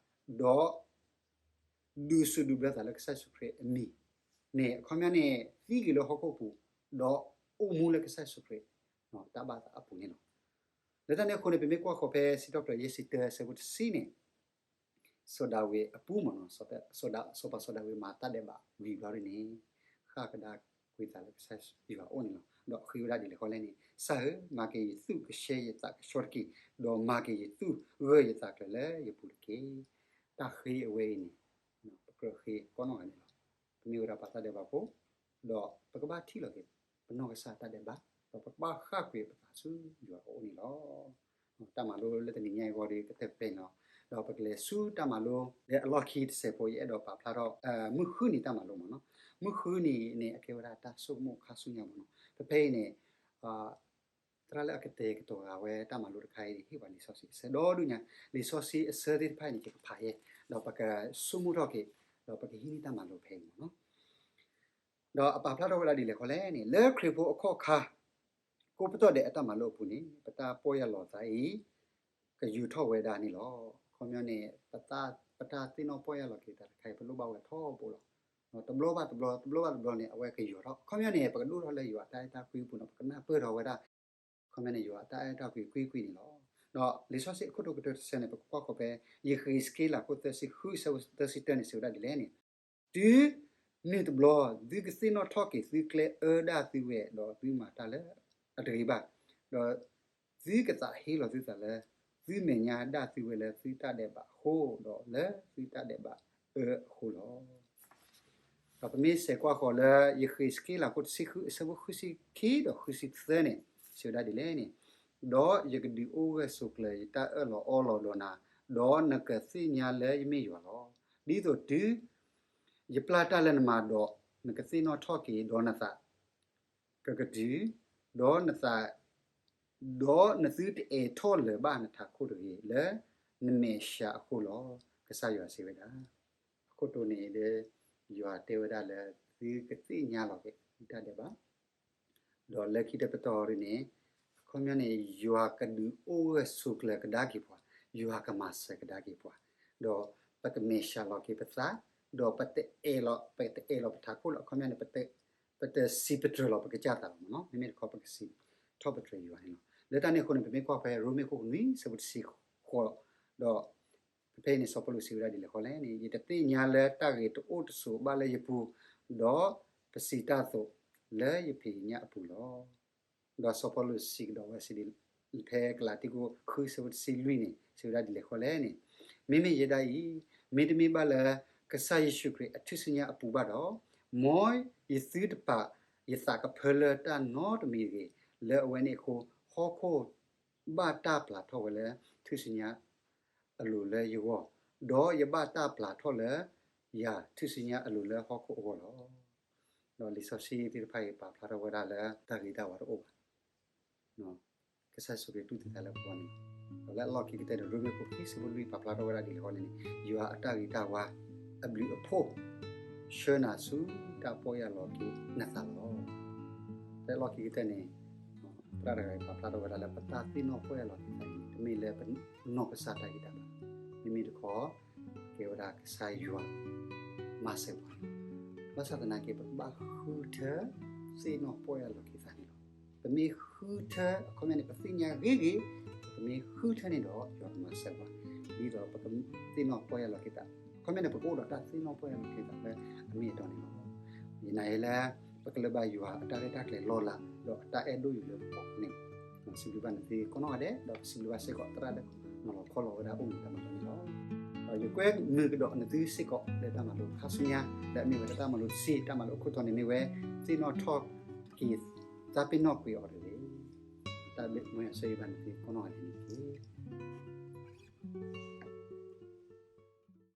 ဒီး ဒုးစူးဒုးဘျၢသးလၢကစၢ်ယ့ၣ်ၡူးခရံာ်အမံၤန့ၣ် အခီပညီန့ၣ် သံက့ၤလၢဟီၣ်ခိၣ်ပူၤ ဒီးအိၣ်မူလၢကစၢ်ယ့ၣ်ၡူးခရံာ် တၢ်ဘၣ်သးအပူၤန့ၣ်လီၤ. လၢတၢ်န့ၣ်အဃိန့ၣ် ပမ့ၢ်ကွၢ်ဃီၤဖဲစံးထီၣ်ပတြၢၤယဲၢ်ဆံတၢဆၢဖိတဆံန့ၣ် စီၤဒၤဝံးအပူၤမ့ၢ်နီၤ, စီၤပၤစီၤဒၤဝံးမၤတၢ်ဒဲးဘးဝံၤဘျီဒ်န့ၣ် ဃၣ်ကဒါကွံာ်သးလၢကစၢ်ယွၤအအိၣ်န့ၣ်လီၤ. ဒီးဃ့ဝဲဒၣ်ဒ်လဲၣ်ဃီလဲၣ်န့ၣ် ကစၢ်ဧၢ, မၤက့ၤယသူၣ်ကဆှဲယသးကဆှီတက့ၢ်, ဒီးမၤက့ၤယသူၣ်ဂၢၢ်ယသးကျၢၤလၢယပူၤတက့ၢ်. တၢ်ဃ့အဝဲအံၤန့ၣ် ပကြၢးဃ့ကိးနီၢ်ဂၤန့ၣ်လီၤ. ပမ့ၢ်ဝဲဒၣ်ပှၤတၢ်ဒဲးဘးဖိ ဒီးပကဘၣ်ထံၣ်လီၤက့ၤ ပနီၢ်ကစၢ်တၢ်ဒဲးဘး, ဒီးပကဘၣ်ဃၣ်ကွံာ်ပသးဆူယွၤအအိၣ်န့ၣ်လီၤ. တၢ်မၤလိလၢတနံၤညါအံၤအဂီၢ်ဒီး ကတၢၢ်ဖဲန့ၣ်လီၤ. ဒီးပကလဲၤဆူတၢ်မၤလိလၢအလီၢ်ခံတစဲးဖိ ယအဲၣ်ဒိးပာ်ဖျါထီၣ် မုၢ်ဃုနံၤတၢ်မၤလိမ့ၢ်နီၤ. မုၢ်ဃုနံၤန့ၣ် အကဲဝဲဒၣ်တၢ်ဆိကမိၣ်ခါဆူညါမ့ၢ်နီၤ. ဖဲဖဲအံၤန့ၣ် သရၣ်လၢအကတဲာ်ကတီၤဃာ်ဝဲတၢ်မၤလိတခါအံၤ ဟ့ၣ်ပှၤလံာ်စီဆှံအဆၢဒီဒူၣ်ညါ, လံာ်စီဆှံအဆၢသ့ၣ်တဖၣ်အံၤန့ၣ် ယကဖးယဲ, ဒီးပကဆိကမိၣ်ထီၣ်က့ၤ, ဒီးပကဟံးန့ၢ်တၢ်မၤလိဖဲအံၤမ့ၢ်နီၤ. ဒီးအပာ်ဖျါထီၣ်ဝဲဒၣ်ဒ်လဲၣ်ဃီလဲၣ်န့ၣ် လၢခရံာ်ဖိအခီၣ်ခါ ကိးပတီၢ်ဒဲးအတၢ်မၤလိအပူၤန့ၣ် ပတၢ်ပီၢ်ယၢ်လီၤသးအံၤ ကယူၤထီၣ်ဝဲဒၣ်န့ၣ်လီၤ. အခီပညီန့ၣ် ပတၢ်သ့ၣ်နီၣ်ပီၢ်ယၢ်လီၤက့ၤသးတခါအံၤ ပလိၣ်ဘၣ်ဝဲထီဘိလီၤ. တဘျီဘၣ်တဘျီ, တဘျီဘၣ်တဘျီန့ၣ် အဝဲကယူၤထီၣ်. အခီပညီန့ၣ် ပကဒိၣ်ထီၣ်လၢယွၤအတၢ်အဲၣ်တၢ်ကွံအပူၤန့ၣ် ပကနၢ်ပၢၢ်ထီၣ်ဝဲဒၣ် အခီပညီန့ၣ် ယွၤအတၢ်အဲၣ်တၢ်ကွံကွံာ်ကွံာ်န့ၣ်လီၤ. ဒီးလံာ်စီဆှံအခိၣ်တီကတၢၢ်တဆၢန့ၣ် ပကကွၢ်ဃီၤဖဲ ယဃ့းစက့လး အခိၣ်သၢဆံဃု အဆၢဖိသၢဆံတၢန့ၣ် စံးဝဲဒၣ်ဒ်လဲၣ်န့ၣ်, တုၤ မုၢ်တဘျီ သုကသ့ၣ်နီၣ်ထီၣ်က့ၤသုကျဲအၢဒၣ်သုဝဲဒီးသုမၤတၢ်လၢအတဂ့ၤဘၣ်, ဒီးသုကသးဟ့လီၤသုသးလၢ သုမဲာ်ညါဒၣ်သုဝဲလၢသုတၢ်ဒဲးဘးအဃိ ဒီးလၢသုတၢ်ဒဲးဘးအၢအဃိလီၤ. ဒီးပမ့ၢ်ဆဲးကွၢ်ဃီၤလၢ ယဃ့းစက့လးခိၣ်တဆံဃု အဆၢဖိဃုဆံခံဒီးဃုဆံသၢန့ၣ် စံးဝဲဒၣ်ဒ်လဲၣ်န့ၣ်, ဒီးယကဒုးအိၣ်ဂၢၢ်ဆိးကျၢၤယတၢ်အၢၣ်လီၤအီလီၤဒီးနၤ, ဒီးနကသ့ၣ်ညါလၢယမ့ၢ်ယွၤလီၤ. ဒ်သိးတုၤယပျၢ်တၢ်လၢနမၤဒီး နကသ့ၣ်နီၣ်ထီၣ်က့ၤဒီးနသး ကကတုၤ, ဒီးနသး, ဒီးနသုတအဲးထီၣ်လၢၤဘၣ်နထးခိၣ်တဂ့ၤ, လၢနမဲာ်ဆှးအဃိလီၤ. ကစၢ်ယွၤစံးဝဲဒၣ်. အခိၣ်တီန့ၣ်ဒီး ယွၤတဲဝဲဒၣ်လၢ သုကသ့ၣ်ညါလီၤက့ၤသုတၢ်ဒဲးဘး, ဒီးလၢခံတပတီၢ်ဒ်န့ၣ် အခီပညီန့ၣ် ယွၤကဒုးအိၣ်ဂၢၢ်ဆိးကျၢၤကဒါက့ၤပှၤ, ယွၤကမၤစၢၤကဒါက့ၤပှၤ, ဒီးပကမဲာ်ဆှးလီၤက့ၤပသး, ဒီးပတအဲၣ်လီၤ, ပတအဲၣ်လီၤပထးခိၣ်လၢ အခီပညီန့ၣ် ပတစံးပတြၢၤလီၤပကစၢ်သးဘၣ်မ့ၢ်နီၤ, မ့မ့ၢ်တခီပကစံးထီၣ်ပတြၢၤယွၤန့ၣ်လီၤ. လၢတၢ်န့ၣ်အဃိန့ၣ် ပမ့ၢ်ကွၢ်ဖဲရိမ့ၤခိၣ်နွံ ဆၢဖိတဆံဃိး, ဒီးဖဲအံၤန့ၣ် စီၤပီလူးစံးဝဲဒၣ်ဒ်လဲၣ်ဃီလဲၣ်န့ၣ်, ယတသ့ၣ်ညါလၢတၢ်ဂ့ၤတအိၣ်တဆိးဘၣ်လၢယပူၤ, ဒီးပစံးတၢ်အသိးလၢယဖံးညၣ်အပူၤလီၤ. ဒီးစီၤပီလူးစံးကဒီးဝဲစံးဒ် ဖဲကလၤတံခိၣ်ဃု ဆၢဖိတဆံလွံၢ်န့ၣ် စံးဝဲဒၣ်ဒ်လဲၣ်ဃီလဲၣ်န့ၣ်, မ့မ့ၢ်ယဲဒၣ်အံၤ, မ့တမ့ၢ်ဘၣ်လၢကစၢ်ယ့ၣ်ၡူးခရံာ်အထူၣ်စုညါအပူၤဘၣ်ဒီး, မ်ယသုတပာ်ယသးကဖၢလၢတၢ်နီတမံၤတဂ့ၤ, လၢအဝဲန့ၣ်အဃိ ဟီၣ်ခိၣ်ဘၣ်တၢ်ပျၢ်ထီၣ်ဝဲလၢ ထူၣ်စုညါအလိၤလၢယဂီၢ်, ဒီးယဘၣ်တၢ်ပျၢ်ထီၣ်လၢယၤထူၣ်စုညါအလိၤလၢဟီၣ်ခိၣ်အဂီၢ်လီၤ. ဒီးလံာ်စီဆှံသ့ၣ်တဖၣ်အံၤပာ်ဖျါထီၣ်ဝဲဒၣ်လၢတၢ်ဂ့ၤတၢ်ဝါတအိၣ်ဘၣ်. ကစၢ်ယ့ၣ်ၡူးခရံာ်တူၢ်သံသးလၢပဂီၢ်န့ၣ်လီၤ. ဒီးလၢအလီၢ်ခံကတၢၢ်န့ၣ် ရိမ့ၤခိၣ်ခံ ဆၢဖိလွံၢ်ပာ်ဖျါထီၣ်ဝဲဒၣ်ဒ်လဲၣ်ဃီန့ၣ်န့ၣ်, ယွၤအတၢ်ဂ့ၤတၢ်ဝါအဘျုးအဖှိၣ် ဆှၢနၤဆူတၢ်ပီၢ်ယၢ်လီၤက့ၤနသးလီၤ. လၢအလီၢ်ခံကတၢၢ်န့ၣ် သရၣ်တဂၤအံၤပာ်ဖျါထီၣ်ဝဲဒၣ်လၢပတၢ်သ့ၣ်နီၣ်ပီၢ်ယၢ်လီၤက့ၤသးန့ၣ် တမ့ၢ်လၢပနီၢ်ကစၢ်တၢ်ဂ့ၤတၢ်ဝါ, မ့မ့ၢ်တခီ ကဲဝဲဒၣ်ကစၢ်ယွၤမၤစၢၤပှၤလီၤ. ဘၣ်ဆၣ်သနာ်က့ ပကဘၣ်ဃုထၢသ့ၣ်နီၣ်ပီၢ်ယၢ်လီၤက့ၤသးန့ၣ်လီၤ. ပမ့ၢ်ဃုထၢ အခီပညီန့ၣ် ပသ့ၣ်ညါဂ့ၤဂ့ၤ, ပမ့ၢ်ဃုထၢန့ၣ်ဒီး ယွၤကမၤစၢၤပှၤ, ဒ်သိးပကသ့ၣ်နီၣ်ပီၢ်ယၢ်လီၤက့ၤသး, အခီပညီန့ၣ် ပကအိၣ်ဒီးတၢ်သ့ၣ်နီၣ်ပီၢ်ယၢ်လီၤက့ၤသးလၢအမ့ၢ်အတီန့ၣ်လီၤ. ယနာ်လၢ ပကလၢဘၣ်ယွၤအတၢ်ရဲၣ်တၢ်ကျဲၤလီၤလး ဒီးအတၢ်အဲၣ်ဒိၣ်ယိာ်လၢပဂီၢ်န့ၣ်, စံးဘျုးဘၣ်နသုကိးနီၢ်ဂၤဒဲး ဒီးပစံးဘျုးဘၣ်စ့ၢ်ကီး သရၣ်လၢနီၤလီၤခီလီၤဝဲဒၣ်အိၣ်မူတၢ်မၤလိန့ၣ်လီၤ. ဒီးယကွဲမုာ်ကဒီးနသုစ့ၢ်ကီးလၢတၢ်မၤလိခါဆူညါ လၢအမ့ၢ်ဝဲဒၣ်တၢ်မၤလိတဆံ တၢ်မၤလိအခိၣ်တီန့ၣ်မ့ၢ်ဝဲ သ့ၣ်နီၣ်ထီၣ်က့ၤ သးပ့ၤနီၣ်ကွံာ်အီၤတဂ့ၤ. တၢ်ဘျုးမၤစၢၤယဘၣ်နသုကိးနီၢ်ဂၤဒဲးန့ၣ်တက့ၢ်.